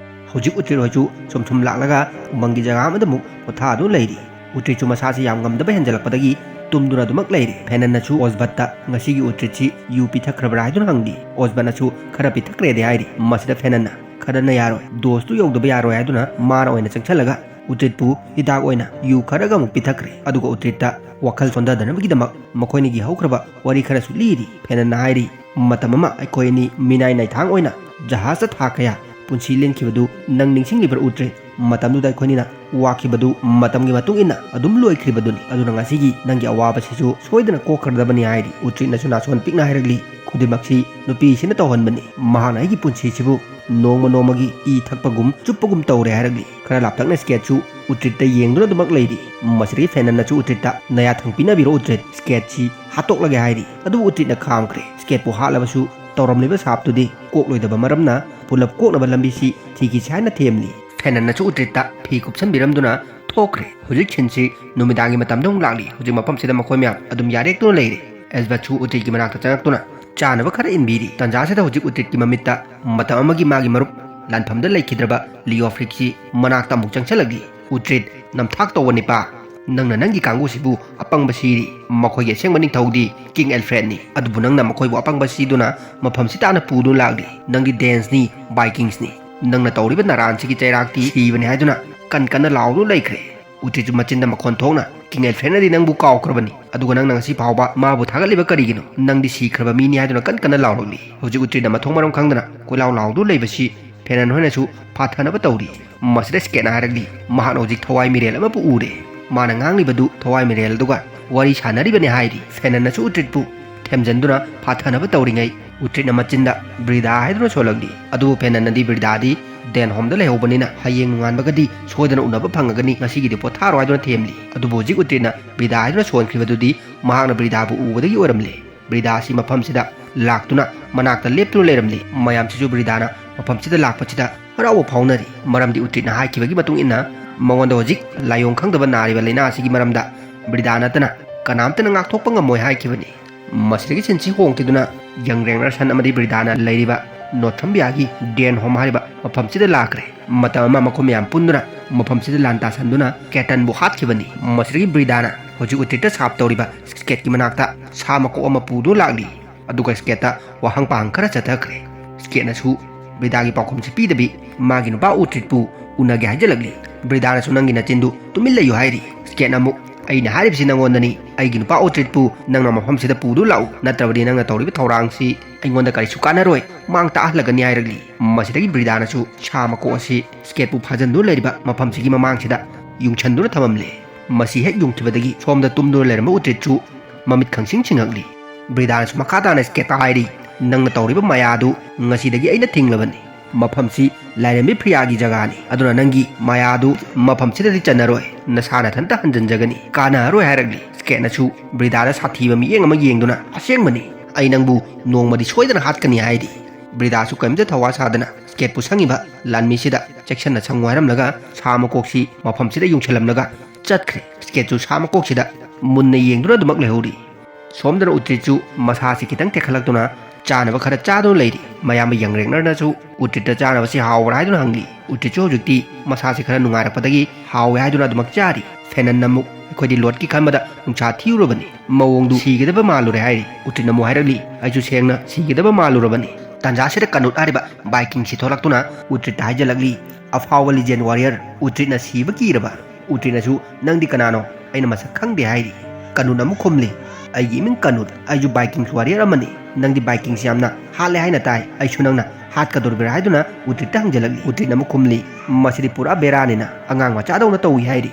ꯍꯧꯖꯤꯛ ꯎꯇ꯭ꯔꯤꯠ ꯍꯣꯏꯁꯨ ꯁꯨꯝ ꯁꯨꯝ ꯂꯥꯛꯂꯒ ꯎꯃꯪꯒꯤ ꯖꯒꯥ ꯑꯃꯗ ꯑꯃꯨꯛ ꯄꯣꯊꯥꯗꯨꯅ ꯂꯩꯔꯤ꯫ ꯎꯇ꯭ꯔꯤꯠꯁꯨ ꯃꯁꯥꯁꯤ ꯌꯥꯝ ꯉꯝꯗꯕ ꯍꯦꯟꯖꯜꯂꯛꯄꯗꯒꯤ ꯇꯨꯝꯗꯨꯅ ꯑꯗꯨꯃꯛ ꯂꯩꯔꯦ꯫ ꯐꯦꯅꯟꯅꯁꯨ ꯑꯣꯁꯕꯠꯇ ꯉꯁꯤꯒꯤ ꯎꯇ꯭ꯔꯤꯠꯁꯤ ꯌꯨ ꯄꯤꯊꯛꯈ꯭ꯔꯕ꯭ꯔꯥ ꯍꯥꯏꯗꯨꯅ ꯍꯪꯂꯤ꯫ ꯑꯣꯁꯕꯠꯅꯁꯨ ꯈꯔ ꯄꯤꯊꯛꯈ꯭ꯔꯦꯗꯤ ꯍꯥꯏꯔꯤ꯫ ꯃꯁꯤꯗ ꯐꯦꯅꯟꯅ, "ꯈꯔꯅ ꯌꯥꯔꯣꯏ, ꯗꯣꯁꯇꯨ ꯌꯧꯗꯕ ꯌꯥꯔꯣꯏ" ꯍꯥꯏꯗꯨꯅ ꯃꯥꯅ ꯑꯣꯏꯅ ꯆꯪꯁꯜꯂꯒ ꯎꯇ꯭ꯔꯤꯠꯄꯨ ꯍꯤꯗꯥꯛ ꯑꯣꯏꯅ ꯌꯨ ꯈꯔꯒ ꯑꯃꯨꯛ ꯄꯤꯊꯛꯈ꯭ꯔꯦ꯫ ꯑꯗꯨꯒ ꯎꯇ꯭ꯔꯤꯠꯇ ꯋꯥꯈꯜ ꯁꯣꯟꯊꯗꯅꯕꯒꯤꯗꯃꯛ ꯃꯈꯣꯏꯅꯤꯒꯤ ꯍꯧꯈ꯭ꯔꯕ ꯋꯥꯔꯤ ꯈꯔꯁꯨ ꯂꯤꯔꯤ꯫ ꯐꯦꯅꯟꯅ ꯍꯥꯏꯔꯤ, "ꯃꯇꯝ ꯑꯃ ꯑꯩꯈꯣꯏ ꯑꯅꯤ ꯃꯤꯅꯥꯏ ꯅꯥꯏꯊꯥꯡ ꯑꯣꯏꯅ ꯖꯍꯥꯖꯇ ꯊꯥ ꯀꯌꯥ ꯄꯨꯟꯁꯤ ꯂꯦꯟꯈꯤꯕꯗꯨ ꯅꯪ ꯅꯤꯡꯁꯤꯡꯂꯤꯕ꯭ꯔꯥ ꯎꯇ꯭ꯔꯤꯠ? ꯃꯇꯝꯗꯨꯗ ꯑꯩꯈꯣꯏꯅꯤꯅ ꯋꯥꯈꯤꯕꯗꯨ ꯃꯇꯝꯒꯤ ꯃꯇꯨꯡ ꯏꯟꯅ ꯑꯗꯨꯝ ꯂꯣꯏꯈ꯭ꯔꯤꯕꯗꯨꯅꯤ꯫ ꯑꯗꯨꯅ ꯉꯁꯤꯒꯤ ꯅꯪꯒꯤ ꯑꯋꯥꯕꯁꯤꯁꯨ ꯁꯣꯏꯗꯅ ꯀꯣꯛꯈ꯭ꯔꯗꯕꯅꯤ" ꯍꯥꯏꯔꯤ꯫ ꯎꯇ꯭ꯔꯤꯠꯅꯁꯨ ꯅꯥꯁꯣꯟ ꯄꯤꯛꯅ ꯍꯥꯏꯔꯛꯂꯤ, "ꯈꯨꯗꯤꯡꯃꯛꯁꯤ ꯅꯨꯄꯤꯁꯤꯅ ꯇꯧꯍꯟꯕꯅꯤ꯫ ꯃꯍꯥꯛꯅ ꯑꯩꯒꯤ ꯄꯨꯟꯁꯤꯁꯤꯕꯨ ꯅꯣꯡꯃ ꯅꯣꯡꯃꯒꯤ ꯏ ꯊꯛꯄꯒꯨꯝ ꯆꯨꯞꯄꯒꯨꯝ ꯇꯧꯔꯦ" ꯍꯥꯏꯔꯛꯂꯤ꯫ ꯈꯔ ꯂꯥꯞꯇꯛꯅ ꯁ꯭ꯀꯦꯠꯁꯨ ꯎꯇ꯭ꯔꯤꯠꯇ ꯌꯦꯡꯗꯨꯅ ꯑꯗꯨꯃꯛ ꯂꯩꯔꯤ꯫ ꯃꯁꯤꯗꯒꯤ ꯐꯦꯅꯟꯅꯁꯨ ꯎꯇ꯭ꯔꯤꯠꯇ, "ꯅꯌꯥꯊꯪ ꯄꯤꯅꯕꯤꯔꯣ ꯎꯇ꯭ꯔꯤꯠ, ꯁ꯭ꯀꯦꯠꯁꯤ ꯍꯥꯠꯇꯣꯛꯂꯒꯦ" ꯍꯥꯏꯔꯤ꯫ ꯑꯗꯨꯕꯨ ꯎꯇ꯭ꯔꯤꯠꯅ ꯈꯥꯝꯈ꯭ꯔꯦ꯫ ꯁ꯭ꯀꯦꯠꯄꯨ ꯍꯥꯠꯂꯕꯁꯨ ꯇꯧꯔꯝꯂꯤꯕ ꯁꯥꯞꯇꯨꯗꯤ ꯀꯣꯛꯂꯣꯏꯗꯕ ꯃꯔꯝꯅ ꯄꯨꯂꯞ ꯀꯣꯛꯅꯕ ꯂꯝꯕꯤꯁꯤ ꯊꯤꯈꯤꯁꯤ ꯍꯥꯏꯅ ꯊꯦꯝꯂꯤ꯫ ꯐꯦꯅꯟꯅꯁꯨ ꯎꯇ꯭ꯔꯤꯠꯇ ꯐꯤ ꯀꯨꯞꯁꯟꯕꯤꯔꯝꯗꯨꯅ ꯇꯣꯛꯈ꯭ꯔꯦ꯫ ꯍꯧꯖꯤꯛ ꯁꯤꯟꯁꯤ ꯅꯨꯃꯤꯗꯥꯡꯒꯤ ꯃꯇꯝꯗ ꯑꯃꯨꯛ ꯂꯥꯛꯂꯤ꯫ ꯍꯧꯖꯤꯛ ꯃꯐꯝꯁꯤꯗ ꯃꯈꯣꯏ ꯃꯌꯥꯝ ꯑꯗꯨꯝ ꯌꯥꯔꯦꯛꯇꯨꯅ ꯂꯩꯔꯦ꯫ ꯑꯦꯁꯕꯠꯁꯨ ꯎꯇ꯭ꯔꯤꯠꯀꯤ ꯃꯅꯥꯛꯇ ꯆꯪꯉꯛꯇꯨꯅ ꯆꯥꯅꯕ ꯈꯔ ꯏꯟꯕꯤꯔꯤ꯫ ꯇꯟꯖꯥꯁꯤꯗ ꯍꯧꯖꯤꯛ ꯎꯇ꯭ꯔꯤꯠꯀꯤ ꯃꯃꯤꯠꯇ ꯃꯇꯝ ꯑꯃꯒꯤ ꯃꯥꯒꯤ ꯃꯔꯨꯞ ꯂꯥꯟꯐꯝꯗ ꯂꯩꯈꯤꯗ꯭ꯔꯕ ꯂꯤꯑꯣꯐ꯭ꯔꯤꯛꯁꯤ ꯃꯅꯥꯛꯇ ꯑꯃꯨꯛ ꯆꯪꯁꯤꯜꯂꯛꯂꯤ꯫ "ꯎꯇ꯭ꯔꯤꯠ, ꯅꯝꯊꯥꯛ ꯇꯧꯕ ꯅꯤꯄꯥ, ꯅꯪꯅ ꯅꯪꯒꯤ ꯀꯥꯡꯕꯨꯁꯤꯕꯨ ꯑꯄꯪꯕ ꯁꯤꯔꯤ꯫ ꯃꯈꯣꯏꯒꯤ ꯑꯁꯦꯡꯕ ꯅꯤꯡꯊꯧꯗꯤ ꯀꯤꯡ ꯑꯦꯜꯐ꯭ꯔꯦꯗꯅꯤ, ꯑꯗꯨꯕꯨ ꯅꯪꯅ ꯃꯈꯣꯏꯕꯨ ꯑꯄꯪꯕ ꯁꯤꯗꯨꯅ ꯃꯐꯝꯁꯤ ꯇꯥꯅ ꯄꯨꯗꯨꯅ ꯂꯥꯛꯂꯤ꯫ ꯅꯪꯗꯤ ꯗꯦꯟꯁꯅꯤ, ꯚꯥꯏꯀꯤꯡꯁꯅꯤ꯫ ꯅꯪꯅ ꯇꯧꯔꯤꯕ ꯅꯔꯥꯟꯁꯤꯒꯤ ꯆꯩꯔꯥꯛꯇꯤ ꯁꯤꯕꯅꯤ" ꯍꯥꯏꯗꯨꯅ ꯀꯟ ꯀꯟꯅ ꯂꯥꯎꯗꯨꯅ ꯂꯩꯈ꯭ꯔꯦ꯫ ꯎꯇ꯭ꯔꯤꯠꯁꯨ ꯃꯆꯤꯟꯗ ꯃꯈꯣꯟ ꯊꯣꯛꯅ, "ꯀꯤꯡ ꯑꯦꯜꯐ꯭ꯔꯦꯗꯅꯗꯤ ꯅꯪꯕꯨ ꯀꯥꯎꯈ꯭ꯔꯕꯅꯤ, ꯑꯗꯨꯒ ꯅꯪꯅ ꯉꯁꯤ ꯐꯥꯎꯕ ꯃꯥꯕꯨ ꯊꯥꯒꯠꯂꯤꯕ ꯀꯔꯤꯒꯤꯅꯣ? ꯅꯪꯗꯤ ꯁꯤꯈ꯭ꯔꯕ ꯃꯤꯅꯤ" ꯍꯥꯏꯗꯨꯅ ꯀꯟ ꯀꯟꯅ ꯂꯥꯎꯔꯛꯂꯤ꯫ ꯍꯧꯖꯤꯛ ꯎꯇ꯭ꯔꯤꯠꯅ ꯃꯊꯣꯡ ꯃꯔꯝ ꯈꯪꯗꯅ ꯀꯣꯏꯂꯥꯎ ꯂꯥꯎꯗꯨꯅ ꯂꯩꯕꯁꯤ ꯐꯦꯅꯟ ꯍꯣꯏꯅꯁꯨ ꯐꯥꯊꯅꯕ ꯇꯧꯔꯤ꯫ ꯃꯁꯤꯗ ꯁ꯭ꯀꯦꯠꯅ ꯍꯥꯏꯔꯛꯂꯤ, ꯃꯍꯥꯛꯅ ꯍꯧꯖꯤꯛ ꯊꯋꯥꯏ ꯃꯤꯔꯦꯜ ꯑꯃꯕꯨ ꯎꯔꯦ꯫ ꯃꯥꯅ ꯉꯥꯡꯂꯤꯕꯗꯨ ꯊꯋꯥꯏ ꯃꯤꯔꯦꯜ ꯑꯗꯨꯒ ꯋꯥꯔꯤ ꯁꯥꯟꯅꯔꯤꯕꯅꯤ ꯍꯥꯏꯔꯤ꯫ ꯐꯦꯅꯟꯅꯁꯨ ꯎꯇ꯭ꯔꯤꯠꯄꯨ ꯊꯦꯝꯖꯤꯟꯗꯨꯅ ꯐꯥꯊꯅꯕ ꯇꯧꯔꯤꯉꯩ, ꯎꯇ꯭ꯔꯤꯠꯅ ꯃꯆꯤꯟꯗ ꯕ꯭ꯔꯤꯗꯥ ꯍꯥꯏꯗꯨꯅ ꯁꯣꯜꯂꯛꯂꯤ꯫ ꯑꯗꯨꯕꯨ ꯐꯦꯅꯟꯅꯗꯤ ꯕ꯭ꯔꯤꯗꯥꯗꯤ ꯗꯦꯟ ꯍꯣꯝꯗ ꯂꯩꯍꯧꯕꯅꯤꯅ ꯍꯌꯦꯡ ꯅꯣꯡꯉꯥꯟꯕꯒꯗꯤ ꯁꯣꯏꯗꯅ ꯎꯅꯕ ꯐꯪꯉꯒꯅꯤ, ꯉꯁꯤꯒꯤꯗꯤ ꯄꯣꯊꯥꯔꯣ ꯍꯥꯏꯗꯨꯅ ꯊꯦꯝꯂꯤ꯫ ꯑꯗꯨꯕꯨ ꯍꯧꯖꯤꯛ ꯎꯇ꯭ꯔꯤꯠꯅ ꯕ꯭ꯔꯤꯗꯥ ꯍꯥꯏꯗꯨꯅ ꯁꯣꯟꯈ꯭ꯔꯤꯕꯗꯨꯗꯤ ꯃꯍꯥꯛꯅ ꯕ꯭ꯔꯤꯗꯥꯕꯨ ꯎꯕꯗꯒꯤ ꯑꯣꯏꯔꯝꯂꯦ꯫ ꯕ꯭ꯔꯤꯗꯥ ꯑꯁꯤ ꯃꯐꯝꯁꯤꯗ ꯂꯥꯛꯇꯨꯅ ꯃꯅꯥꯛꯇ ꯂꯦꯞꯇꯨꯅ ꯂꯩꯔꯝꯂꯤ꯫ ꯃꯌꯥꯝꯁꯤꯁꯨ ꯕ꯭ꯔꯤꯗꯥꯅ ꯃꯐꯝꯁꯤꯗ ꯂꯥꯛꯄꯁꯤꯗ ꯍꯔꯥꯎꯕ ꯐꯥꯎꯅꯔꯤ, ꯃꯔꯝꯗꯤ ꯎꯇ꯭ꯔꯤꯠꯅ ꯍꯥꯏꯈꯤꯕꯒꯤ ꯃꯇꯨꯡ ꯏꯟꯅ ꯃꯉꯣꯟꯗ ꯍꯧꯖꯤꯛ ꯂꯥꯏꯑꯣꯡ ꯈꯪꯗꯕ ꯅꯥꯔꯤꯕ ꯂꯥꯏꯅꯥ ꯑꯁꯤꯒꯤ ꯃꯔꯝꯗ ꯕ꯭ꯔꯤꯗꯥ ꯅꯠꯇꯅ ꯀꯅꯥꯝꯇꯅ ꯉꯥꯛꯊꯣꯛꯄ ꯉꯝꯃꯣꯏ ꯍꯥꯏꯈꯤꯕꯅꯤ꯫ ꯃꯁꯤꯗꯒꯤ ꯁꯤꯟꯁꯤ ꯍꯣꯡꯈꯤꯗꯨꯅ ꯌꯪ ꯔꯦꯡꯅꯔꯁꯟ ꯑꯃꯗꯤ ꯕ꯭ꯔꯤꯗꯥꯅ ꯂꯩꯔꯤꯕ ꯅꯣꯊ꯭ꯔꯝꯕꯤꯌꯥꯒꯤ ꯗꯦꯟ ꯍꯣꯝ ꯍꯥꯏꯔꯤꯕ ꯃꯐꯝꯁꯤꯗ ꯂꯥꯛꯈ꯭ꯔꯦ꯫ ꯃꯇꯝ ꯑꯃ ꯃꯈꯣꯏ ꯃꯌꯥꯝ ꯄꯨꯟꯗꯨꯅ ꯃꯐꯝꯁꯤꯗ ꯂꯥꯟ ꯇꯥꯁꯟꯗꯨꯅ ꯀꯦꯇꯟꯕꯨ ꯍꯥꯠꯈꯤꯕꯅꯤ꯫ ꯃꯁꯤꯗꯒꯤ ꯕ꯭ꯔꯤꯗꯥꯅ ꯍꯧꯖꯤꯛ ꯎꯇ꯭ꯔꯤꯠꯇ ꯁꯥꯞ ꯇꯧꯔꯤꯕ ꯁ꯭ꯀꯦꯠꯀꯤ ꯃꯅꯥꯛꯇ ꯁꯥ ꯃꯀꯣꯛ ꯑꯃ ꯄꯨꯗꯨꯅ ꯂꯥꯛꯂꯤ꯫ ꯑꯗꯨꯒ ꯁ꯭ꯀꯦꯠꯇ ꯋꯥꯍꯪ ꯄꯥꯍꯪ ꯈꯔ ꯆꯠꯊꯈ꯭ꯔꯦ꯫ ꯁ꯭ꯀꯦꯠꯅꯁꯨ ꯕ꯭ꯔꯤꯗꯥꯒꯤ ꯄꯥꯎꯈꯨꯝꯁꯤ ꯄꯤꯗꯕꯤ ꯃꯥꯒꯤ ꯅꯨꯄꯥ ꯎꯇ꯭ꯔꯤꯠꯄꯨ ꯎꯅꯒꯦ ꯍꯥꯏꯖꯜꯂꯛꯂꯤ꯫ ꯕ꯭ꯔꯤꯗꯥꯅꯁꯨ "ꯅꯪꯒꯤ ꯅꯆꯤꯟꯗꯨ ꯇꯨꯃꯤꯟ ꯂꯩꯌꯨ" ꯍꯥꯏꯔꯤ꯫ ꯁ꯭ꯀꯦꯠꯅ ꯑꯃꯨꯛ, "ꯑꯩꯅ ꯍꯥꯏꯔꯤꯕꯁꯤ ꯅꯪꯉꯣꯟꯗꯅꯤ, ꯑꯩꯒꯤ ꯅꯨꯄꯥ ꯎꯇ꯭ꯔꯤꯠꯄꯨ ꯅꯪꯅ ꯃꯐꯝꯁꯤꯗ ꯄꯨꯗꯨꯅ ꯂꯥꯛꯎ, ꯅꯠꯇ꯭ꯔꯕꯗꯤ ꯅꯪꯅ ꯇꯧꯔꯤꯕ ꯊꯧꯔꯥꯡꯁꯤ ꯑꯩꯉꯣꯟꯗ ꯀꯔꯤꯁꯨ ꯀꯥꯟꯅꯔꯣꯏ, ꯃꯥꯡ ꯇꯥꯛꯍꯜꯂꯒꯅꯤ" ꯍꯥꯏꯔꯛꯂꯤ꯫ ꯃꯁꯤꯗꯒꯤ ꯕ꯭ꯔꯤꯗꯥꯅꯁꯨ ꯁꯥ ꯃꯀꯣꯛ ꯑꯁꯤ ꯁ꯭ꯀꯦꯠꯄꯨ ꯐꯥꯖꯤꯟꯗꯨꯅ ꯂꯩꯔꯤꯕ ꯃꯐꯝꯁꯤꯒꯤ ꯃꯃꯥꯡꯁꯤꯗ ꯌꯨꯡꯁꯟꯗꯨꯅ ꯊꯝꯃꯝꯂꯦ꯫ ꯃꯁꯤ ꯍꯦꯛ ꯌꯨꯡꯈꯤꯕꯗꯒꯤ ꯁꯣꯝꯗ ꯇꯨꯝꯗꯨꯅ ꯂꯩꯔꯝꯕ ꯎꯇ꯭ꯔꯤꯠꯁꯨ ꯃꯃꯤꯠ ꯈꯪꯁꯤꯡ ꯁꯤꯡꯉꯛꯂꯤ꯫ ꯕ꯭ꯔꯤꯗꯥꯅꯁꯨ ꯃꯈꯥ ꯇꯥꯅ ꯁ꯭ꯀꯦꯠꯇ ꯍꯥꯏꯔꯤ, "ꯅꯪꯅ ꯇꯧꯔꯤꯕ ꯃꯌꯥ ꯑꯗꯨ ꯉꯁꯤꯗꯒꯤ ꯑꯩꯅ ꯊꯤꯡꯂꯕꯅꯤ꯫ ꯃꯐꯝꯁꯤ ꯂꯥꯏꯔꯦꯝꯕꯤ ꯐ꯭ꯔꯤꯌꯥꯒꯤ ꯖꯒꯥꯅꯤ, ꯑꯗꯨꯅ ꯅꯪꯒꯤ ꯃꯌꯥ ꯑꯗꯨ ꯃꯐꯝꯁꯤꯗꯗꯤ ꯆꯟꯅꯔꯣꯏ, ꯅꯁꯥ ꯅꯊꯟꯇ ꯍꯟꯖꯤꯟꯖꯒꯅꯤ, ꯀꯥꯟꯅꯔꯣꯏ" ꯍꯥꯏꯔꯛꯂꯤ꯫ ꯁ꯭ꯀꯦꯠꯅꯁꯨ ꯕ꯭ꯔꯤꯗꯥꯗ ꯁꯥꯊꯤꯕ ꯃꯤꯠꯌꯦꯡ ꯑꯃ ꯌꯦꯡꯗꯨꯅ, "ꯑꯁꯦꯡꯕꯅꯤ, ꯑꯩ ꯅꯪꯕꯨ ꯅꯣꯡꯃꯗꯤ ꯁꯣꯏꯗꯅ ꯍꯥꯠꯀꯅꯤ" ꯍꯥꯏꯔꯤ꯫ ꯕ꯭ꯔꯤꯗꯥꯁꯨ ꯀꯔꯤꯝꯇ ꯊꯧꯋꯥ ꯁꯥꯗꯅ ꯁ꯭ꯀꯦꯠꯄꯨ ꯁꯪꯉꯤꯕ ꯂꯥꯟꯃꯤꯁꯤꯗ ꯆꯦꯛꯁꯤꯟꯅ ꯁꯪꯉꯨ ꯍꯥꯏꯔꯝꯂꯒ ꯁꯥ ꯃꯀꯣꯛꯁꯤ ꯃꯐꯝꯁꯤꯗ ꯌꯨꯡꯁꯤꯜꯂꯝꯂꯒ ꯆꯠꯈ꯭ꯔꯦ꯫ ꯁ꯭ꯀꯦꯠꯁꯨ ꯁꯥ ꯃꯀꯣꯛꯁꯤꯗ ꯃꯨꯟꯅ ꯌꯦꯡꯗꯨꯅ ꯑꯗꯨꯃꯛ ꯂꯩꯍꯧꯔꯤ꯫ ꯁꯣꯝꯗꯅ ꯎꯇ꯭ꯔꯤꯠꯁꯨ ꯃꯁꯥꯁꯤ ꯈꯤꯇꯪ ꯇꯦꯛꯈꯠꯂꯛꯇꯨꯅ ꯆꯥꯅꯕ ꯈꯔ ꯆꯥꯗꯨꯅ ꯂꯩꯔꯤ꯫ ꯃꯌꯥꯝꯕ ꯌꯪ ꯔꯦꯒꯅꯔꯅꯁꯨ ꯎꯇ꯭ꯔꯤꯠꯇ ꯆꯥꯅꯕꯁꯤ ꯍꯥꯎꯕ꯭ꯔꯥ ꯍꯥꯏꯗꯨꯅ ꯍꯪꯂꯤ꯫ ꯎꯇ꯭ꯔꯤꯠꯁꯨ ꯍꯧꯖꯤꯛꯇꯤ ꯃꯁꯥꯁꯤ ꯈꯔ ꯅꯨꯡꯉꯥꯏꯔꯛꯄꯗꯒꯤ ꯍꯥꯎꯋꯦ ꯍꯥꯏꯗꯨꯅ ꯑꯗꯨꯃꯛ ꯆꯥꯔꯤ꯫ ꯐꯦꯅꯟꯅ ꯑꯃꯨꯛ, "ꯑꯩꯈꯣꯏꯗꯤ ꯂꯣꯠꯀꯤ ꯈꯟꯕꯗ ꯅꯨꯡꯁꯥ ꯊꯤꯔꯨꯔꯕꯅꯤ, ꯃꯑꯣꯡꯗꯨ ꯁꯤꯒꯗꯕ ꯃꯥꯜꯂꯨꯔꯦ" ꯍꯥꯏꯔꯤ꯫ ꯎꯇ꯭ꯔꯤꯠꯅ ꯑꯃꯨꯛ ꯍꯥꯏꯔꯛꯂꯤ, "ꯑꯩꯁꯨ ꯁꯦꯡꯅ ꯁꯤꯒꯗꯕ ꯃꯥꯜꯂꯨꯔꯕꯅꯤ"꯫ ꯇꯥꯟꯖꯥꯁꯤꯗ ꯀꯅꯨꯠ ꯍꯥꯏꯔꯤꯕ ꯚꯥꯏꯀꯤꯡꯁꯤ ꯊꯣꯛꯂꯛꯇꯨꯅ ꯎꯇ꯭ꯔꯤꯠꯇ ꯍꯥꯏꯖꯜꯂꯛꯂꯤ, "ꯑꯐꯥꯎꯕ ꯂꯤꯖꯦꯟ ꯋꯥꯔꯤꯌꯔ ꯎꯇ꯭ꯔꯤꯠꯅ ꯁꯤꯕ ꯀꯤꯔꯕ?" ꯎꯇ꯭ꯔꯤꯠꯅꯁꯨ, "ꯅꯪꯗꯤ ꯀꯅꯥꯅꯣ? ꯑꯩꯅ ꯃꯁꯛ ꯈꯪꯗꯦ" ꯍꯥꯏꯔꯤ꯫ ꯀꯅꯨꯠ ꯑꯃꯨꯛ ꯈꯨꯝꯂꯤ, "ꯑꯩꯒꯤ ꯏꯃꯤꯡ ꯀꯅꯨꯠ, ꯑꯩꯁꯨ ꯚꯥꯏꯀꯤꯡꯁ ꯋꯥꯔꯤꯌꯔ ꯑꯃꯅꯤ꯫ ꯅꯪꯗꯤ ꯚꯥꯏꯀꯤꯡꯁ ꯌꯥꯝꯅ ꯍꯥꯠꯂꯦ ꯍꯥꯏꯅ ꯇꯥꯏ, ꯑꯩꯁꯨ ꯅꯪꯅ ꯍꯥꯠꯀꯗꯧꯔꯤꯕ꯭ꯔꯥ?" ꯍꯥꯏꯗꯨꯅ ꯎꯇ꯭ꯔꯤꯠꯇ ꯍꯪꯖꯜꯂꯛꯂꯤ꯫ ꯎꯇ꯭ꯔꯤꯠꯅ ꯑꯃꯨꯛ ꯈꯨꯝꯂꯤ, "ꯃꯁꯤꯗꯤ ꯄꯨꯔꯥ ꯕꯦꯔꯥꯅꯤꯅ, ꯑꯉꯥꯡ ꯃꯆꯥꯗꯧꯅ ꯇꯧꯏ" ꯍꯥꯏꯔꯤ꯫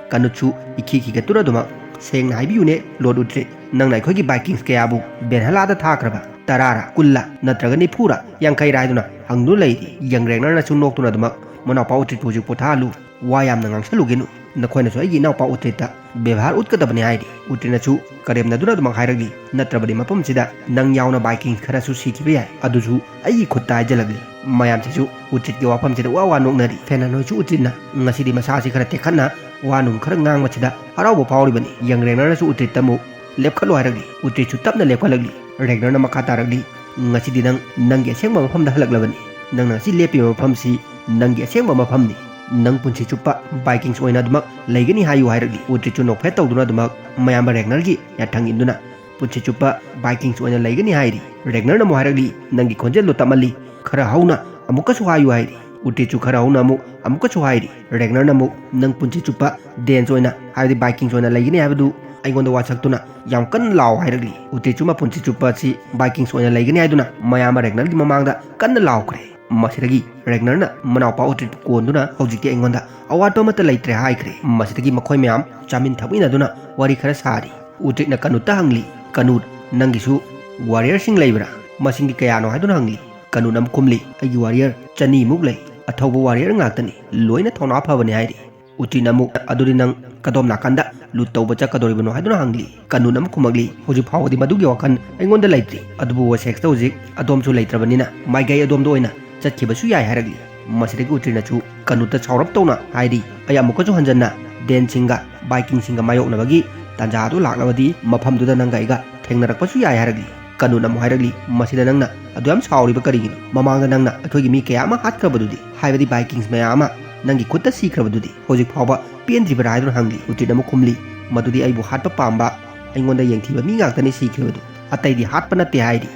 ꯀꯅꯨꯠꯁꯨ ꯏꯈꯤ ꯈꯤꯒꯠꯇꯨꯅ ꯑꯗꯨꯃꯛ, "ꯁꯦꯡꯅ ꯍꯥꯏꯕꯤꯌꯨꯅꯦ ꯂꯣꯔꯗ ꯎꯇ꯭ꯔꯤꯠ, ꯅꯪꯅ ꯑꯩꯈꯣꯏꯒꯤ ꯚꯥꯏꯀꯤꯡꯁ ꯀꯌꯥꯕꯨ ꯕꯦꯟꯍꯂꯥꯗ ꯊꯥꯈ꯭ꯔꯕ? ꯇꯔꯥꯔ, ꯀꯨꯜꯂ, ꯅꯠꯇ꯭ꯔꯒ ꯅꯤꯐꯨꯔ, ꯌꯥꯡꯈꯩꯔ?" ꯍꯥꯏꯗꯨꯅ ꯍꯪꯗꯨꯅ ꯂꯩꯔꯤ꯫ ꯌꯪ ꯔꯦꯒꯅꯔꯅꯁꯨ ꯅꯣꯛꯇꯨꯅ ꯑꯗꯨꯃꯛ, "ꯃꯅꯥꯎꯄꯥ ꯎꯇ꯭ꯔꯤꯠꯄꯨ ꯍꯧꯖꯤꯛ ꯄꯣꯊꯥꯍꯜꯂꯨ, ꯋꯥ ꯌꯥꯝꯅ ꯉꯥꯡꯁꯜꯂꯨꯒꯤꯅꯨ, ꯅꯈꯣꯏꯅꯁꯨ ꯑꯩꯒꯤ ꯏꯅꯥꯎꯄꯥ ꯎꯇ꯭ꯔꯤꯠꯇ ꯕꯦꯕꯥꯔ ꯎꯠꯀꯗꯕꯅꯤ" ꯍꯥꯏꯔꯤ꯫ ꯎꯇ꯭ꯔꯤꯠꯅꯁꯨ ꯀꯔꯦꯝꯅꯗꯨꯅ ꯑꯗꯨꯃꯛ ꯍꯥꯏꯔꯛꯂꯤ, "ꯅꯠꯇ꯭ꯔꯕꯗꯤ ꯃꯐꯝꯁꯤꯗ ꯅꯪ ꯌꯥꯎꯅ ꯚꯥꯏꯀꯤꯡ ꯈꯔꯁꯨ ꯁꯤꯈꯤꯕ ꯌꯥꯏ, ꯑꯗꯨꯁꯨ ꯑꯩꯒꯤ ꯈꯨꯠꯇ" ꯍꯥꯏꯖꯜꯂꯛꯂꯤ꯫ ꯃꯌꯥꯝꯁꯤꯁꯨ ꯎꯇ꯭ꯔꯤꯠꯀꯤ ꯋꯥꯐꯝꯁꯤꯗ ꯋꯥ ꯋꯥ ꯅꯣꯛꯅꯔꯤ꯫ ꯐꯦꯅꯟ ꯍꯣꯏꯁꯨ ꯎꯇ꯭ꯔꯤꯠꯅ ꯉꯁꯤꯗꯤ ꯃꯁꯥꯁꯤ ꯈꯔ ꯇꯦꯛꯈꯠꯅ ꯋꯥ ꯅꯨꯡ ꯈꯔ ꯉꯥꯡꯕꯁꯤꯗ ꯍꯔꯥꯎꯕ ꯐꯥꯎꯔꯤꯕꯅꯤ꯫ ꯌꯪ ꯔꯦꯒꯅꯔꯅꯁꯨ ꯎꯇ꯭ꯔꯤꯠꯇ ꯑꯃꯨꯛ, "ꯂꯦꯞꯈꯠꯂꯣ" ꯍꯥꯏꯔꯛꯂꯤ꯫ ꯎꯇ꯭ꯔꯤꯠꯁꯨ ꯇꯞꯅ ꯂꯦꯞꯈꯠꯂꯛꯂꯤ꯫ ꯔꯦꯒꯅꯔꯅ ꯃꯈꯥ ꯇꯥꯔꯛꯂꯤ, "ꯉꯁꯤꯗꯤ ꯅꯪ ꯅꯪꯒꯤ ꯑꯁꯦꯡꯕ ꯃꯐꯝꯗ ꯍꯜꯂꯛꯂꯕꯅꯤ꯫ ꯅꯪꯅ ꯉꯁꯤ ꯂꯦꯞꯄꯤꯕ ꯃꯐꯝꯁꯤ ꯅꯪꯒꯤ ꯑꯁꯦꯡꯕ ꯃꯐꯝꯅꯤ꯫ ꯅꯪ ꯄꯨꯟꯁꯤ ꯆꯨꯞꯄ ꯚꯥꯏꯀꯤꯡꯁ ꯑꯣꯏꯅ ꯑꯗꯨꯃꯛ ꯂꯩꯒꯅꯤ" ꯍꯥꯏꯌꯨ ꯍꯥꯏꯔꯛꯂꯤ꯫ ꯎꯇ꯭ꯔꯤꯠꯁꯨ ꯅꯣꯛꯐꯦꯠ ꯇꯧꯗꯨꯅ ꯑꯗꯨꯃꯛ ꯃꯌꯥꯝꯕ ꯔꯦꯒꯅꯔꯒꯤ ꯌꯥꯊꯪ ꯏꯟꯗꯨꯅ, "ꯄꯨꯟꯁꯤ ꯆꯨꯞꯄ ꯚꯥꯏꯀꯤꯡꯁ ꯑꯣꯏꯅ ꯂꯩꯒꯅꯤ" ꯍꯥꯏꯔꯤ꯫ ꯔꯦꯒꯅꯔꯅ ꯑꯃꯨꯛ ꯍꯥꯏꯔꯛꯂꯤ, "ꯅꯪꯒꯤ ꯈꯣꯟꯖꯦꯜꯗꯣ ꯇꯞꯃꯜꯂꯤ, ꯈꯔ ꯍꯧꯅ ꯑꯃꯨꯛꯀꯁꯨ ꯍꯥꯏꯌꯨ" ꯍꯥꯏꯔꯤ꯫ ꯎꯇ꯭ꯔꯤꯠꯁꯨ ꯈꯔ ꯍꯧꯅ ꯑꯃꯨꯛ ꯑꯃꯨꯛꯀꯁꯨ ꯍꯥꯏꯔꯤ꯫ ꯔꯦꯒꯅꯔꯅ ꯑꯃꯨꯛ, "ꯅꯪ ꯄꯨꯟꯁꯤ ꯆꯨꯞꯄ ꯗꯦꯟꯁ ꯑꯣꯏꯅ, ꯍꯥꯏꯕꯗꯤ ꯚꯥꯏꯀꯤꯡꯁ ꯑꯣꯏꯅ ꯂꯩꯒꯅꯤ ꯍꯥꯏꯕꯗꯨ ꯑꯩꯉꯣꯟꯗ ꯋꯥꯁꯛꯇꯨꯅ ꯌꯥꯝ ꯀꯟꯅ ꯂꯥꯎ" ꯍꯥꯏꯔꯛꯂꯤ꯫ ꯎꯇ꯭ꯔꯤꯠꯁꯨ ꯃꯄꯨꯟꯁꯤ ꯆꯨꯞꯄ ꯑꯁꯤ ꯚꯥꯏꯀꯤꯡꯁ ꯑꯣꯏꯅ ꯂꯩꯒꯅꯤ ꯍꯥꯏꯗꯨꯅ ꯃꯌꯥꯝꯕ ꯔꯦꯒꯅꯔꯒꯤ ꯃꯃꯥꯡꯗ ꯀꯟꯅ ꯂꯥꯎꯈ꯭ꯔꯦ꯫ ꯃꯁꯤꯗꯒꯤ ꯔꯦꯒꯅꯔꯅ ꯃꯅꯥꯎꯄꯥ ꯎꯇ꯭ꯔꯤꯠꯄꯨ ꯀꯣꯟꯗꯨꯅ, "ꯍꯧꯖꯤꯛꯇꯤ ꯑꯩꯉꯣꯟꯗ ꯑꯋꯥꯠꯄ ꯑꯃꯠꯇ ꯂꯩꯇ꯭ꯔꯦ" ꯍꯥꯏꯈ꯭ꯔꯦ꯫ ꯃꯁꯤꯗꯒꯤ ꯃꯈꯣꯏ ꯃꯌꯥꯝ ꯆꯥꯃꯤꯟ ꯊꯛꯃꯤꯟꯅꯗꯨꯅ ꯋꯥꯔꯤ ꯈꯔ ꯁꯥꯔꯤ꯫ ꯎꯇ꯭ꯔꯤꯠꯅ ꯀꯅꯨꯠꯇ ꯍꯪꯂꯤ, "ꯀꯅꯨꯠ, ꯅꯪꯒꯤꯁꯨ ꯋꯥꯔꯤꯌꯔꯁꯤꯡ ꯂꯩꯕ꯭ꯔꯥ? ꯃꯁꯤꯡꯗꯤ ꯀꯌꯥꯅꯣ?" ꯍꯥꯏꯗꯨꯅ ꯍꯪꯂꯤ꯫ ꯀꯅꯨꯠꯅ ꯑꯃꯨꯛ ꯈꯨꯝꯂꯤ, "ꯑꯩꯒꯤ ꯋꯥꯔꯤꯌꯔ ꯆꯅꯤꯃꯨꯛ ꯂꯩ꯫ ꯑꯊꯧꯕ ꯋꯥꯔꯤꯌꯔ ꯉꯥꯛꯇꯅꯤ꯫ ꯂꯣꯏꯅ ꯊꯧꯅꯥ ꯐꯕꯅꯤ" ꯍꯥꯏꯔꯤ꯫ ꯎꯇ꯭ꯔꯤꯠꯅ ꯑꯃꯨꯛ, "ꯑꯗꯨꯗꯤ ꯅꯪ ꯀꯗꯣꯝ ꯅꯥꯀꯟꯗ ꯂꯨꯠ ꯇꯧꯕ ꯆꯠꯀꯗꯧꯔꯤꯕꯅꯣ?" ꯍꯥꯏꯗꯨꯅ ꯍꯪꯂꯤ꯫ ꯀꯅꯨꯠꯅ ꯑꯃꯨꯛ ꯈꯨꯝꯃꯛꯂꯤ, "ꯍꯧꯖꯤꯛ ꯐꯥꯎꯕꯗꯤ ꯃꯗꯨꯒꯤ ꯋꯥꯈꯜ ꯑꯩꯉꯣꯟꯗ ꯂꯩꯇ꯭ꯔꯤ꯫ ꯑꯗꯨꯕꯨ ꯋꯦꯁꯦꯛꯁꯇ ꯍꯧꯖꯤꯛ ꯑꯗꯣꯝꯁꯨ ꯂꯩꯇ꯭ꯔꯕꯅꯤꯅ ꯃꯥꯏꯀꯩ ꯑꯗꯣꯝꯗ ꯑꯣꯏꯅ ꯆꯠꯈꯤꯕꯁꯨ ꯌꯥꯏ ꯍꯥꯏꯔꯛꯂꯤ꯫ ꯃꯁꯤꯗꯒꯤ ꯎꯇ꯭ꯔꯤꯠꯅꯁꯨ ꯀꯅꯨꯠꯇ ꯁꯥꯎꯔꯞ ꯇꯧꯅ ꯍꯥꯏꯔꯤ, "ꯑꯩ ꯑꯃꯨꯛꯀꯁꯨ ꯍꯟꯖꯟꯅ ꯗꯦꯟꯁꯤꯡꯒ ꯕꯥꯏꯀꯤꯡꯁꯤꯡꯒ ꯃꯥꯌꯣꯛꯅꯕꯒꯤ ꯇꯥꯟꯖꯥ ꯑꯗꯨ ꯂꯥꯛꯂꯕꯗꯤ ꯃꯐꯝꯗꯨꯗ ꯅꯪꯒ ꯑꯩꯒ ꯊꯦꯡꯅꯔꯛꯄꯁꯨ ꯌꯥꯏ" ꯍꯥꯏꯔꯛꯂꯤ꯫ ꯀꯅꯨꯠꯅ ꯑꯃꯨꯛ ꯍꯥꯏꯔꯛꯂꯤ, "ꯃꯁꯤꯗ ꯅꯪꯅ ꯑꯗꯨ ꯌꯥꯝ ꯁꯥꯎꯔꯤꯕ ꯀꯔꯤꯒꯤꯅꯣ? ꯃꯃꯥꯡꯗ ꯅꯪꯅ ꯑꯩꯈꯣꯏꯒꯤ ꯃꯤ ꯀꯌꯥ ꯑꯃ ꯍꯥꯠꯈ꯭ꯔꯕꯗꯨꯗꯤ, ꯍꯥꯏꯕꯗꯤ ꯕꯥꯏꯀꯤꯡꯁ ꯃꯌꯥꯝ ꯑꯃ ꯅꯪꯒꯤ ꯈꯨꯠꯇ ꯁꯤꯈ꯭ꯔꯕꯗꯨꯗꯤ, ꯍꯧꯖꯤꯛ ꯐꯥꯎꯕ ꯄꯦꯟꯗ꯭ꯔꯤꯕꯔꯥ?" ꯍꯥꯏꯗꯨꯅ ꯍꯪꯂꯤ꯫ ꯎꯇ꯭ꯔꯤꯠꯅ ꯑꯃꯨꯛ ꯈꯨꯝꯂꯤ, "ꯃꯗꯨꯗꯤ ꯑꯩꯕꯨ ꯍꯥꯠꯄ ꯄꯥꯝꯕ, ꯑꯩꯉꯣꯟꯗ ꯌꯦꯡꯊꯤꯕ ꯃꯤ ꯉꯥꯛꯇꯅꯤ ꯁꯤꯈ꯭ꯔꯤꯕꯗꯨ, ꯑꯇꯩꯗꯤ ꯍꯥꯠꯄ ꯅꯠꯇꯦ" ꯍꯥꯏꯔꯤ꯫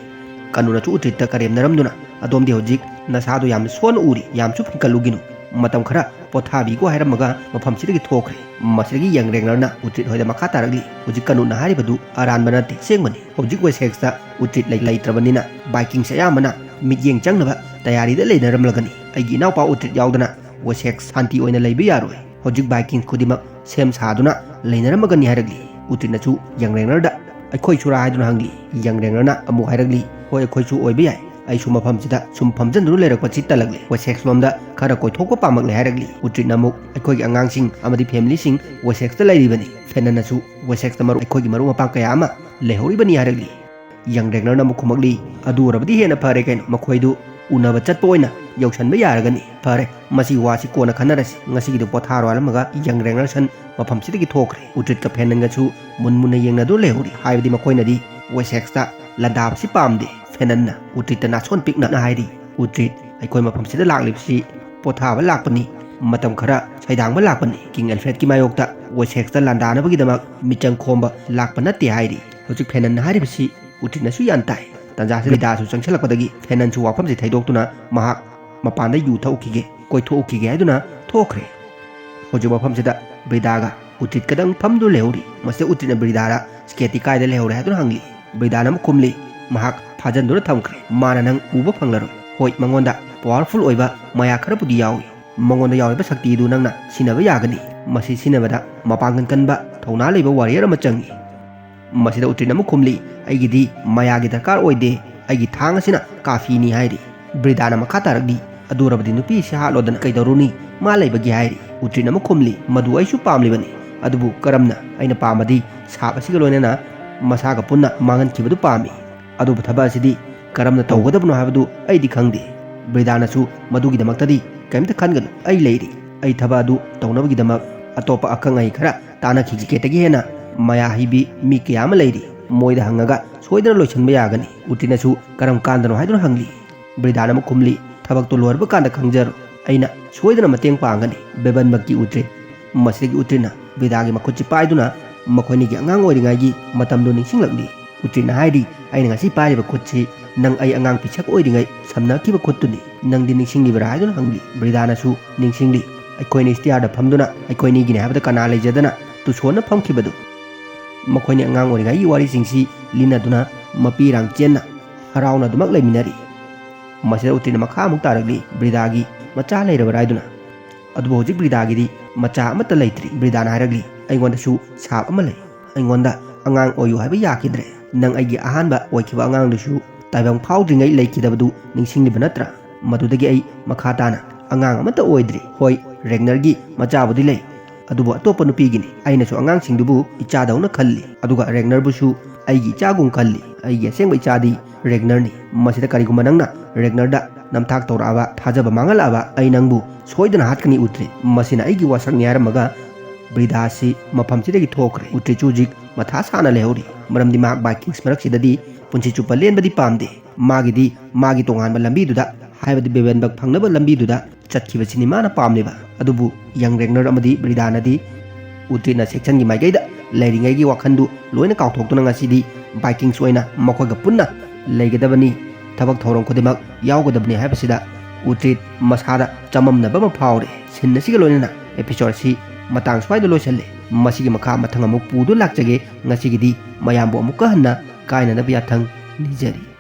ꯀꯅꯨꯠꯅꯁꯨ ꯎꯇ꯭ꯔꯤꯠꯇ ꯀꯔꯦꯝꯅꯔꯝꯗꯨꯅ, "ꯑꯗꯣꯝꯗꯤ ꯍꯧꯖꯤꯛ ꯅꯁꯥꯗꯣ ꯌꯥꯝꯅ ꯁꯣꯟꯅ ꯎꯔꯤ, ꯌꯥꯝꯁꯨ ꯐꯤꯡꯀꯠꯂꯨꯒꯤꯅꯨ, ꯃꯇꯝ ꯈꯔ ꯄꯣꯊꯥꯕꯤꯈꯣ" ꯍꯥꯏꯔꯝꯃꯒ ꯃꯐꯝꯁꯤꯗꯒꯤ ꯊꯣꯛꯈ꯭ꯔꯦ꯫ ꯃꯁꯤꯗꯒꯤ ꯌꯪ ꯔꯦꯡꯅꯔꯅ ꯎꯇ꯭ꯔꯤꯠ ꯍꯣꯏꯗ ꯃꯈꯥ ꯇꯥꯔꯛꯂꯤ, "ꯍꯧꯖꯤꯛ ꯀꯅꯨꯠꯅ ꯍꯥꯏꯔꯤꯕꯗꯨ ꯑꯔꯥꯟꯕ ꯅꯠꯇꯦ, ꯑꯁꯦꯡꯕꯅꯤ꯫ ꯍꯧꯖꯤꯛ ꯋꯦꯁꯦꯛꯁꯇ ꯎꯇ꯭ꯔꯤꯠ ꯂꯩ-, ꯂꯩꯇ꯭ꯔꯕꯅꯤꯅ ꯕꯥꯏꯀꯤꯡꯁ ꯑꯌꯥꯝꯕꯅ ꯃꯤꯠꯌꯦꯡ ꯆꯪꯅꯕ ꯇꯌꯥꯔꯤꯗ ꯂꯩꯅꯔꯝꯂꯒꯅꯤ꯫ ꯑꯩꯒꯤ ꯏꯅꯥꯎꯄꯥ ꯎꯇ꯭ꯔꯤꯠ ꯌꯥꯎꯗꯅ ꯋꯦꯁꯦꯛꯁ ꯁꯥꯟꯇꯤ ꯑꯣꯏꯅ ꯂꯩꯕ ꯌꯥꯔꯣꯏ꯫ ꯍꯧꯖꯤꯛ ꯕꯥꯏꯀꯤꯡꯁ ꯈꯨꯗꯤꯡꯃꯛ ꯁꯦꯝ ꯁꯥꯗꯨꯅ ꯂꯩꯅꯔꯝꯃꯒꯅꯤ" ꯍꯥꯏꯔꯛꯂꯤ꯫ ꯎꯇ꯭ꯔꯤꯠꯅꯁꯨ ꯌꯪ ꯔꯦꯡꯅꯔꯗ "ꯑꯩꯈꯣꯏꯁꯨꯔꯥ?" ꯍꯥꯏꯗꯨꯅ ꯍꯪꯂꯤ꯫ ꯌꯪ ꯔꯦꯡꯅꯔꯅ ꯑꯃꯨꯛ ꯍꯥꯏꯔꯛꯂꯤ, "ꯍꯣꯏ, ꯑꯩꯈꯣꯏꯁꯨ ꯑꯣꯏꯕ ꯌꯥꯏ꯫ ꯑꯩꯁꯨ ꯃꯐꯝꯁꯤꯗ ꯁꯨꯝ ꯐꯝꯖꯟꯗꯨꯅ ꯂꯩꯔꯛꯄꯁꯤ ꯇꯜꯂꯛꯂꯦ꯫ ꯋꯦꯁꯦꯛꯁ ꯂꯣꯝꯗ ꯈꯔ ꯀꯣꯏꯊꯣꯛꯄ ꯄꯥꯝꯃꯛꯂꯦ" ꯍꯥꯏꯔꯛꯂꯤ꯫ ꯎꯇ꯭ꯔꯤꯠꯅ ꯑꯃꯨꯛ, "ꯑꯩꯈꯣꯏꯒꯤ ꯑꯉꯥꯡꯁꯤꯡ ꯑꯃꯗꯤ ꯐꯦꯃꯤꯂꯤꯁꯤꯡ ꯋꯦꯁꯦꯛꯁꯇ ꯂꯩꯔꯤꯕꯅꯤ꯫ ꯐꯦꯅꯟꯅꯁꯨ ꯋꯦꯁꯦꯛꯁꯇ ꯃꯔꯨꯞ, ꯑꯩꯈꯣꯏꯒꯤ ꯃꯔꯨꯞ ꯃꯄꯥꯡ ꯀꯌꯥ ꯑꯃ ꯂꯩꯍꯧꯔꯤꯕꯅꯤ" ꯍꯥꯏꯔꯛꯂꯤ꯫ ꯌꯪ ꯔꯦꯡꯅꯔꯅ ꯑꯃꯨꯛ ꯈꯨꯝꯃꯛꯂꯤ, "ꯑꯗꯨ ꯑꯣꯏꯔꯕꯗꯤ ꯍꯦꯟꯅ ꯐꯔꯦ ꯀꯩꯅꯣ, ꯃꯈꯣꯏꯗꯨ ꯎꯅꯕ ꯆꯠꯄ ꯑꯣꯏꯅ ꯌꯧꯁꯟꯕ ꯌꯥꯔꯒꯅꯤ꯫ ꯐꯔꯦ, ꯃꯁꯤꯒꯤ ꯋꯥꯁꯤ ꯀꯣꯟꯅ ꯈꯟꯅꯔꯁꯤ, ꯉꯁꯤꯒꯤꯗꯨ ꯄꯣꯊꯥꯔꯣ" ꯍꯥꯏꯔꯝꯃꯒ ꯌꯪ ꯔꯦꯡꯅꯔꯁꯟ ꯃꯐꯝꯁꯤꯗꯒꯤ ꯊꯣꯛꯈ꯭ꯔꯦ꯫ ꯎꯇ꯭ꯔꯤꯠꯀ ꯐꯦꯅꯟꯒꯁꯨ ꯃꯨꯟ ꯃꯨꯟꯅ ꯌꯦꯡꯅꯗꯨꯅ ꯂꯩꯍꯧꯔꯤ, ꯍꯥꯏꯕꯗꯤ ꯃꯈꯣꯏꯅꯗꯤ ꯋꯦꯁꯦꯛꯁꯇ ꯂꯥꯟꯗꯥꯕꯁꯤ ꯄꯥꯝꯗꯦ꯫ ꯐꯦꯅꯟꯅ ꯎꯇ꯭ꯔꯤꯠꯇ ꯅꯥꯁꯣꯟ ꯄꯤꯛꯅ ꯍꯥꯏꯔꯤ, "ꯎꯇ꯭ꯔꯤꯠ, ꯑꯩꯈꯣꯏ ꯃꯐꯝꯁꯤꯗ ꯂꯥꯛꯂꯤꯕꯁꯤ ꯄꯣꯊꯥꯕ ꯂꯥꯛꯄꯅꯤ, ꯃꯇꯝ ꯈꯔ ꯁꯩꯗꯥꯡꯕ ꯂꯥꯛꯄꯅꯤ꯫ ꯀꯤꯡ ꯑꯦꯜꯐ꯭ꯔꯦꯗꯀꯤ ꯃꯥꯌꯣꯛꯇ ꯋꯦꯁꯦꯛꯁꯇ ꯂꯥꯟꯗꯥꯅꯕꯒꯤꯗꯃꯛ ꯃꯤꯆꯪ ꯈꯣꯝꯕ ꯂꯥꯛꯄ ꯅꯠꯇꯦ" ꯍꯥꯏꯔꯤ꯫ ꯍꯧꯖꯤꯛ ꯐꯦꯅꯟꯅ ꯍꯥꯏꯔꯤꯕꯁꯤ ꯎꯇ꯭ꯔꯤꯠꯅꯁꯨ ꯌꯥꯟ ꯇꯥꯏ꯫ ꯇꯥꯟꯖꯥꯁꯤꯗ ꯕ꯭ꯔꯤꯗꯥꯁꯨ ꯆꯪꯁꯤꯜꯂꯛꯄꯗꯒꯤ ꯐꯦꯅꯟꯁꯨ ꯋꯥꯐꯝꯁꯤ ꯊꯩꯗꯣꯛꯇꯨꯅ ꯃꯍꯥꯛ ꯃꯄꯥꯟꯗ ꯌꯨ ꯊꯛꯎꯈꯤꯒꯦ, ꯀꯣꯏꯊꯣꯛꯎꯈꯤꯒꯦ ꯍꯥꯏꯗꯨꯅ ꯊꯣꯛꯈ꯭ꯔꯦ꯫ ꯍꯧꯖꯤꯛ ꯃꯐꯝꯁꯤꯗ ꯕ꯭ꯔꯤꯗꯥꯒ ꯎꯇ꯭ꯔꯤꯠꯀꯗꯪ ꯐꯝꯗꯨꯅ ꯂꯩꯍꯧꯔꯤ꯫ ꯃꯁꯤꯗ ꯎꯇ꯭ꯔꯤꯠꯅ ꯕ꯭ꯔꯤꯗꯥꯗ, "ꯁ꯭ꯀꯦꯠꯇꯤ ꯀꯥꯏꯗ ꯂꯩꯍꯧꯔꯦ?" ꯍꯥꯏꯗꯨꯅ ꯍꯪꯂꯤ꯫ ꯕ꯭ꯔꯤꯗꯥꯅ ꯑꯃꯨꯛ ꯈꯨꯝꯂꯤ, "ꯃꯍꯥꯛ ꯐꯥꯖꯟꯗꯨꯅ ꯊꯝꯈ꯭ꯔꯦ꯫ ꯃꯥꯅ ꯅꯪ ꯎꯕ ꯐꯪꯂꯔꯣꯏ꯫ ꯍꯣꯏ, ꯃꯉꯣꯟꯗ ꯄꯋꯥꯔꯐꯨꯜ ꯑꯣꯏꯕ ꯃꯌꯥ ꯈꯔꯕꯨꯗꯤ ꯌꯥꯎꯏ꯫ ꯃꯉꯣꯟꯗ ꯌꯥꯎꯔꯤꯕ ꯁꯛꯇꯤ ꯑꯗꯨ ꯅꯪꯅ ꯁꯤꯖꯤꯟꯅꯕ ꯌꯥꯒꯅꯤ꯫ ꯃꯁꯤ ꯁꯤꯖꯤꯟꯅꯕꯗ ꯃꯄꯥꯡꯒꯜ ꯀꯟꯕ, ꯊꯧꯅꯥ ꯂꯩꯕ ꯋꯥꯔꯤꯌꯔ ꯑꯃ ꯆꯪꯏ"꯫ ꯃꯁꯤꯗ ꯎꯇ꯭ꯔꯤꯠꯅ ꯑꯃꯨꯛ ꯈꯨꯝꯂꯤ, "ꯑꯩꯒꯤꯗꯤ ꯃꯌꯥꯒꯤ ꯗꯔꯀꯥꯔ ꯑꯣꯏꯗꯦ, ꯑꯩꯒꯤ ꯊꯥꯡ ꯑꯁꯤꯅ ꯀꯥꯐꯤꯅꯤ" ꯍꯥꯏꯔꯤ꯫ ꯕ꯭ꯔꯤꯗꯥꯅ ꯃꯈꯥ ꯇꯥꯔꯛꯂꯤ, "ꯑꯗꯨ ꯑꯣꯏꯔꯕꯗꯤ ꯅꯨꯄꯤ ꯑꯁꯤ ꯍꯥꯠꯂꯣꯗꯅ, ꯀꯩꯗꯧꯔꯨꯅꯤ? ꯃꯥ ꯂꯩꯕꯒꯤ" ꯍꯥꯏꯔꯤ꯫ ꯎꯇ꯭ꯔꯤꯠꯅ ꯑꯃꯨꯛ ꯈꯨꯝꯂꯤ, "ꯃꯗꯨ ꯑꯩꯁꯨ ꯄꯥꯝꯂꯤꯕꯅꯤ, ꯑꯗꯨꯕꯨ ꯀꯔꯝꯅ? ꯑꯩꯅ ꯄꯥꯝꯕꯗꯤ ꯁꯥꯞ ꯑꯁꯤꯒ ꯂꯣꯏꯅꯅ ꯃꯁꯥꯒ ꯄꯨꯟꯅ ꯃꯥꯡꯍꯟꯈꯤꯕꯗꯨ ꯄꯥꯝꯃꯤ꯫ ꯑꯗꯨꯕꯨ ꯊꯕꯛ ꯑꯁꯤꯗꯤ ꯀꯔꯝꯅ ꯇꯧꯒꯗꯕꯅꯣ ꯍꯥꯏꯕꯗꯨ ꯑꯩꯗꯤ ꯈꯪꯗꯦ"꯫ ꯕ꯭ꯔꯤꯗꯥꯅꯁꯨ, "ꯃꯗꯨꯒꯤꯗꯃꯛꯇꯗꯤ ꯀꯔꯤꯝꯇ ꯈꯟꯒꯅꯨ, ꯑꯩ ꯂꯩꯔꯤ꯫ ꯑꯩ ꯊꯕꯛ ꯑꯗꯨ ꯇꯧꯅꯕꯒꯤꯗꯃꯛ ꯑꯇꯣꯞꯄ ꯑꯈꯪ ꯑꯍꯩ ꯈꯔ ꯇꯥꯟꯅꯈꯤ꯫ ꯖꯦꯀꯦꯠꯇꯒꯤ ꯍꯦꯟꯅ ꯃꯌꯥ ꯍꯩꯕꯤ ꯃꯤ ꯀꯌꯥ ꯑꯃ ꯂꯩꯔꯤ꯫ ꯃꯣꯏꯗ ꯍꯪꯉꯒ ꯁꯣꯏꯗꯅ ꯂꯣꯏꯁꯤꯟꯕ ꯌꯥꯒꯅꯤ"꯫ ꯎꯇ꯭ꯔꯤꯠꯅꯁꯨ, "ꯀꯔꯝ ꯀꯥꯟꯗꯅꯣ?" ꯍꯥꯏꯗꯨꯅ ꯍꯪꯂꯤ꯫ ꯕ꯭ꯔꯤꯗꯥꯅ ꯑꯃꯨꯛ ꯈꯨꯝꯂꯤ, "ꯊꯕꯛꯇꯣ ꯂꯣꯏꯔꯕ ꯀꯥꯟꯗ ꯈꯪꯖꯔꯣ, ꯑꯩꯅ ꯁꯣꯏꯗꯅ ꯃꯇꯦꯡ ꯄꯥꯡꯒꯅꯤ"꯫ ꯕꯦꯕꯟꯕꯛꯀꯤ ꯎꯇ꯭ꯔꯤꯠ ꯃꯁꯤꯗꯒꯤ ꯎꯇ꯭ꯔꯤꯠꯅ ꯕ꯭ꯔꯤꯗꯥꯒꯤ ꯃꯈꯨꯠꯁꯤ ꯄꯥꯏꯗꯨꯅ ꯃꯈꯣꯏꯅꯤꯒꯤ ꯑꯉꯥꯡ ꯑꯣꯏꯔꯤꯉꯩꯒꯤ ꯃꯇꯝꯗꯨ ꯅꯤꯡꯁꯤꯡꯂꯛꯂꯤ꯫ ꯎꯇ꯭ꯔꯤꯠꯅ ꯍꯥꯏꯔꯤ, "ꯑꯩꯅ ꯉꯁꯤ ꯄꯥꯏꯔꯤꯕ ꯈꯨꯠꯁꯤ ꯅꯪ ꯑꯩ ꯑꯉꯥꯡ ꯄꯤꯁꯛ ꯑꯣꯏꯔꯤꯉꯩ ꯁꯝꯅꯈꯤꯕ ꯈꯨꯠꯇꯨꯅꯤ꯫ ꯅꯪꯗꯤ ꯅꯤꯡꯁꯤꯡꯂꯤꯕ꯭ꯔꯥ?" ꯍꯥꯏꯗꯨꯅ ꯍꯪꯂꯤ꯫ ꯕ꯭ꯔꯤꯗꯥꯅꯁꯨ, "ꯅꯤꯡꯁꯤꯡꯂꯤ, ꯑꯩꯈꯣꯏꯅ ꯏꯁꯇꯤꯌꯥꯔꯗ ꯐꯝꯗꯨꯅ ꯑꯩꯈꯣꯏꯅꯤꯒꯤꯅꯤ ꯍꯥꯏꯕꯗ ꯀꯅꯥ ꯂꯩꯖꯗꯅ ꯇꯨꯁꯣꯟꯅ ꯐꯝꯈꯤꯕꯗꯨ?" ꯃꯈꯣꯏꯅꯤ ꯑꯉꯥꯡ ꯑꯣꯏꯔꯤꯉꯩꯒꯤ ꯋꯥꯔꯤꯁꯤꯡꯁꯤ ꯂꯤꯅꯗꯨꯅ ꯃꯄꯤ ꯏꯔꯥꯡ ꯆꯦꯟꯅ ꯍꯔꯥꯎꯅ ꯑꯗꯨꯃꯛ ꯂꯩꯃꯤꯟꯅꯔꯤ꯫ ꯃꯁꯤꯗ ꯎꯇ꯭ꯔꯤꯠꯅ ꯃꯈꯥ ꯑꯃꯨꯛ ꯇꯥꯔꯛꯂꯤ, "ꯕ꯭ꯔꯤꯗꯥꯒꯤ ꯃꯆꯥ ꯂꯩꯔꯕ꯭ꯔꯥ?" ꯍꯥꯏꯗꯨꯅ꯫ ꯑꯗꯨꯕꯨ ꯍꯧꯖꯤꯛ ꯕ꯭ꯔꯤꯗꯥꯒꯤꯗꯤ ꯃꯆꯥ ꯑꯃꯠꯇ ꯂꯩꯇ꯭ꯔꯤ꯫ ꯕ꯭ꯔꯤꯗꯥꯅ ꯍꯥꯏꯔꯛꯂꯤ, "ꯑꯩꯉꯣꯟꯗꯁꯨ ꯁꯥꯞ ꯑꯃ ꯂꯩ꯫ ꯑꯩꯉꯣꯟꯗ ꯑꯉꯥꯡ ꯑꯣꯏꯌꯨ ꯍꯥꯏꯕ ꯌꯥꯈꯤꯗ꯭ꯔꯦ꯫ ꯅꯪ ꯑꯩꯒꯤ ꯑꯍꯥꯟꯕ ꯑꯣꯏꯈꯤꯕ ꯑꯉꯥꯡꯗꯨꯁꯨ ꯇꯥꯏꯕꯪ ꯐꯥꯎꯗ꯭ꯔꯤꯉꯩ ꯂꯩꯈꯤꯗꯕꯗꯨ ꯅꯤꯡꯁꯤꯡꯂꯤꯕ ꯅꯠꯇ꯭ꯔꯥ? ꯃꯗꯨꯗꯒꯤ ꯑꯩ ꯃꯈꯥ ꯇꯥꯅ ꯑꯉꯥꯡ ꯑꯃꯠꯇ ꯑꯣꯏꯗ꯭ꯔꯤ꯫ ꯍꯣꯏ, ꯔꯦꯒꯅꯔꯒꯤ ꯃꯆꯥꯕꯨꯗꯤ ꯂꯩ, ꯑꯗꯨꯕꯨ ꯑꯇꯣꯞꯄ ꯅꯨꯄꯤꯒꯤꯅꯤ꯫ ꯑꯩꯅꯁꯨ ꯑꯉꯥꯡꯁꯤꯡꯗꯨꯕꯨ ꯏꯆꯥꯗꯧꯅ ꯈꯜꯂꯤ, ꯑꯗꯨꯒ ꯔꯦꯒꯅꯔꯕꯨꯁꯨ ꯑꯩꯒꯤ ꯏꯆꯥꯒꯨꯝ ꯈꯜꯂꯤ꯫ ꯑꯩꯒꯤ ꯑꯁꯦꯡꯕ ꯏꯆꯥꯗꯤ ꯔꯦꯒꯅꯔꯅꯤ꯫ ꯃꯁꯤꯗ ꯀꯔꯤꯒꯨꯝꯕ ꯅꯪꯅ ꯔꯦꯒꯅꯔꯗ ꯅꯝꯊꯥꯛ ꯇꯧꯔꯛꯑꯕ, ꯊꯥꯖꯕ ꯃꯥꯡꯍꯜꯂꯛꯑꯕ, ꯑꯩ ꯅꯪꯕꯨ ꯁꯣꯏꯗꯅ ꯍꯥꯠꯀꯅꯤ, ꯎꯇ꯭ꯔꯤꯠ"꯫ ꯃꯁꯤꯅ ꯑꯩꯒꯤ ꯋꯥꯁꯛꯅꯤ ꯍꯥꯏꯔꯝꯃꯒ ꯕ꯭ꯔꯤꯗꯥ ꯑꯁꯤ ꯃꯐꯝꯁꯤꯗꯒꯤ ꯊꯣꯛꯈ꯭ꯔꯦ꯫ ꯎꯇ꯭ꯔꯤꯠꯁꯨ ꯍꯧꯖꯤꯛ ꯃꯊꯥ ꯁꯥꯅ ꯂꯩꯍꯧꯔꯤ, ꯃꯔꯝꯗꯤ ꯃꯍꯥꯛ ꯚꯥꯏꯀꯤꯡꯁ ꯃꯔꯛꯁꯤꯗꯗꯤ ꯄꯨꯟꯁꯤ ꯆꯨꯞꯄ ꯂꯦꯟꯕꯗꯤ ꯄꯥꯝꯗꯦ꯫ ꯃꯥꯒꯤꯗꯤ ꯃꯥꯒꯤ ꯇꯣꯉꯥꯟꯕ ꯂꯝꯕꯤꯗꯨꯗ, ꯍꯥꯏꯕꯗꯤ ꯕꯦꯕꯦꯟꯕꯛ ꯐꯪꯅꯕ ꯂꯝꯕꯤꯗꯨꯗ ꯆꯠꯈꯤꯕꯁꯤꯅꯤ ꯃꯥꯅ ꯄꯥꯝꯂꯤꯕ꯫ ꯑꯗꯨꯕꯨ ꯌꯪ ꯔꯦꯒꯅꯔ ꯑꯃꯗꯤ ꯕ꯭ꯔꯤꯗꯥꯅꯗꯤ ꯎꯇ꯭ꯔꯤꯠꯅ ꯁꯦꯛꯁꯟꯒꯤ ꯃꯥꯏꯀꯩꯗ ꯂꯩꯔꯤꯉꯩꯒꯤ ꯋꯥꯈꯜꯗꯨ ꯂꯣꯏꯅ ꯀꯥꯎꯊꯣꯛꯇꯨꯅ ꯉꯁꯤꯗꯤ ꯚꯥꯏꯀꯤꯡꯁ ꯑꯣꯏꯅ ꯃꯈꯣꯏꯒ ꯄꯨꯟꯅ ꯂꯩꯒꯗꯕꯅꯤ, ꯊꯕꯛ ꯊꯧꯔꯝ ꯈꯨꯗꯤꯡꯃꯛ ꯌꯥꯎꯒꯗꯕꯅꯤ ꯍꯥꯏꯕꯁꯤꯗ ꯎꯇ꯭ꯔꯤꯠ ꯃꯁꯥꯗ ꯆꯃꯝꯅꯕ ꯑꯃ ꯐꯥꯎꯔꯦ꯫ ꯁꯤꯟ ꯑꯁꯤꯒ ꯂꯣꯏꯅꯅ ꯑꯦꯄꯤꯁꯣꯗ ꯑꯁꯤ ꯃꯇꯥꯡ ꯁ꯭ꯋꯥꯏꯗ ꯂꯣꯏꯁꯜꯂꯦ꯫ ꯃꯁꯤꯒꯤ ꯃꯈꯥ ꯃꯊꯪ ꯑꯃꯨꯛ ꯄꯨꯗꯨꯅ ꯂꯥꯛꯆꯒꯦ꯫ ꯉꯁꯤꯒꯤꯗꯤ ꯃꯌꯥꯝꯕꯨ ꯑꯃꯨꯛꯀ ꯍꯟꯅ ꯀꯥꯏꯅꯅꯕ ꯌꯥꯊꯪ ꯅꯤꯖꯔꯤ꯫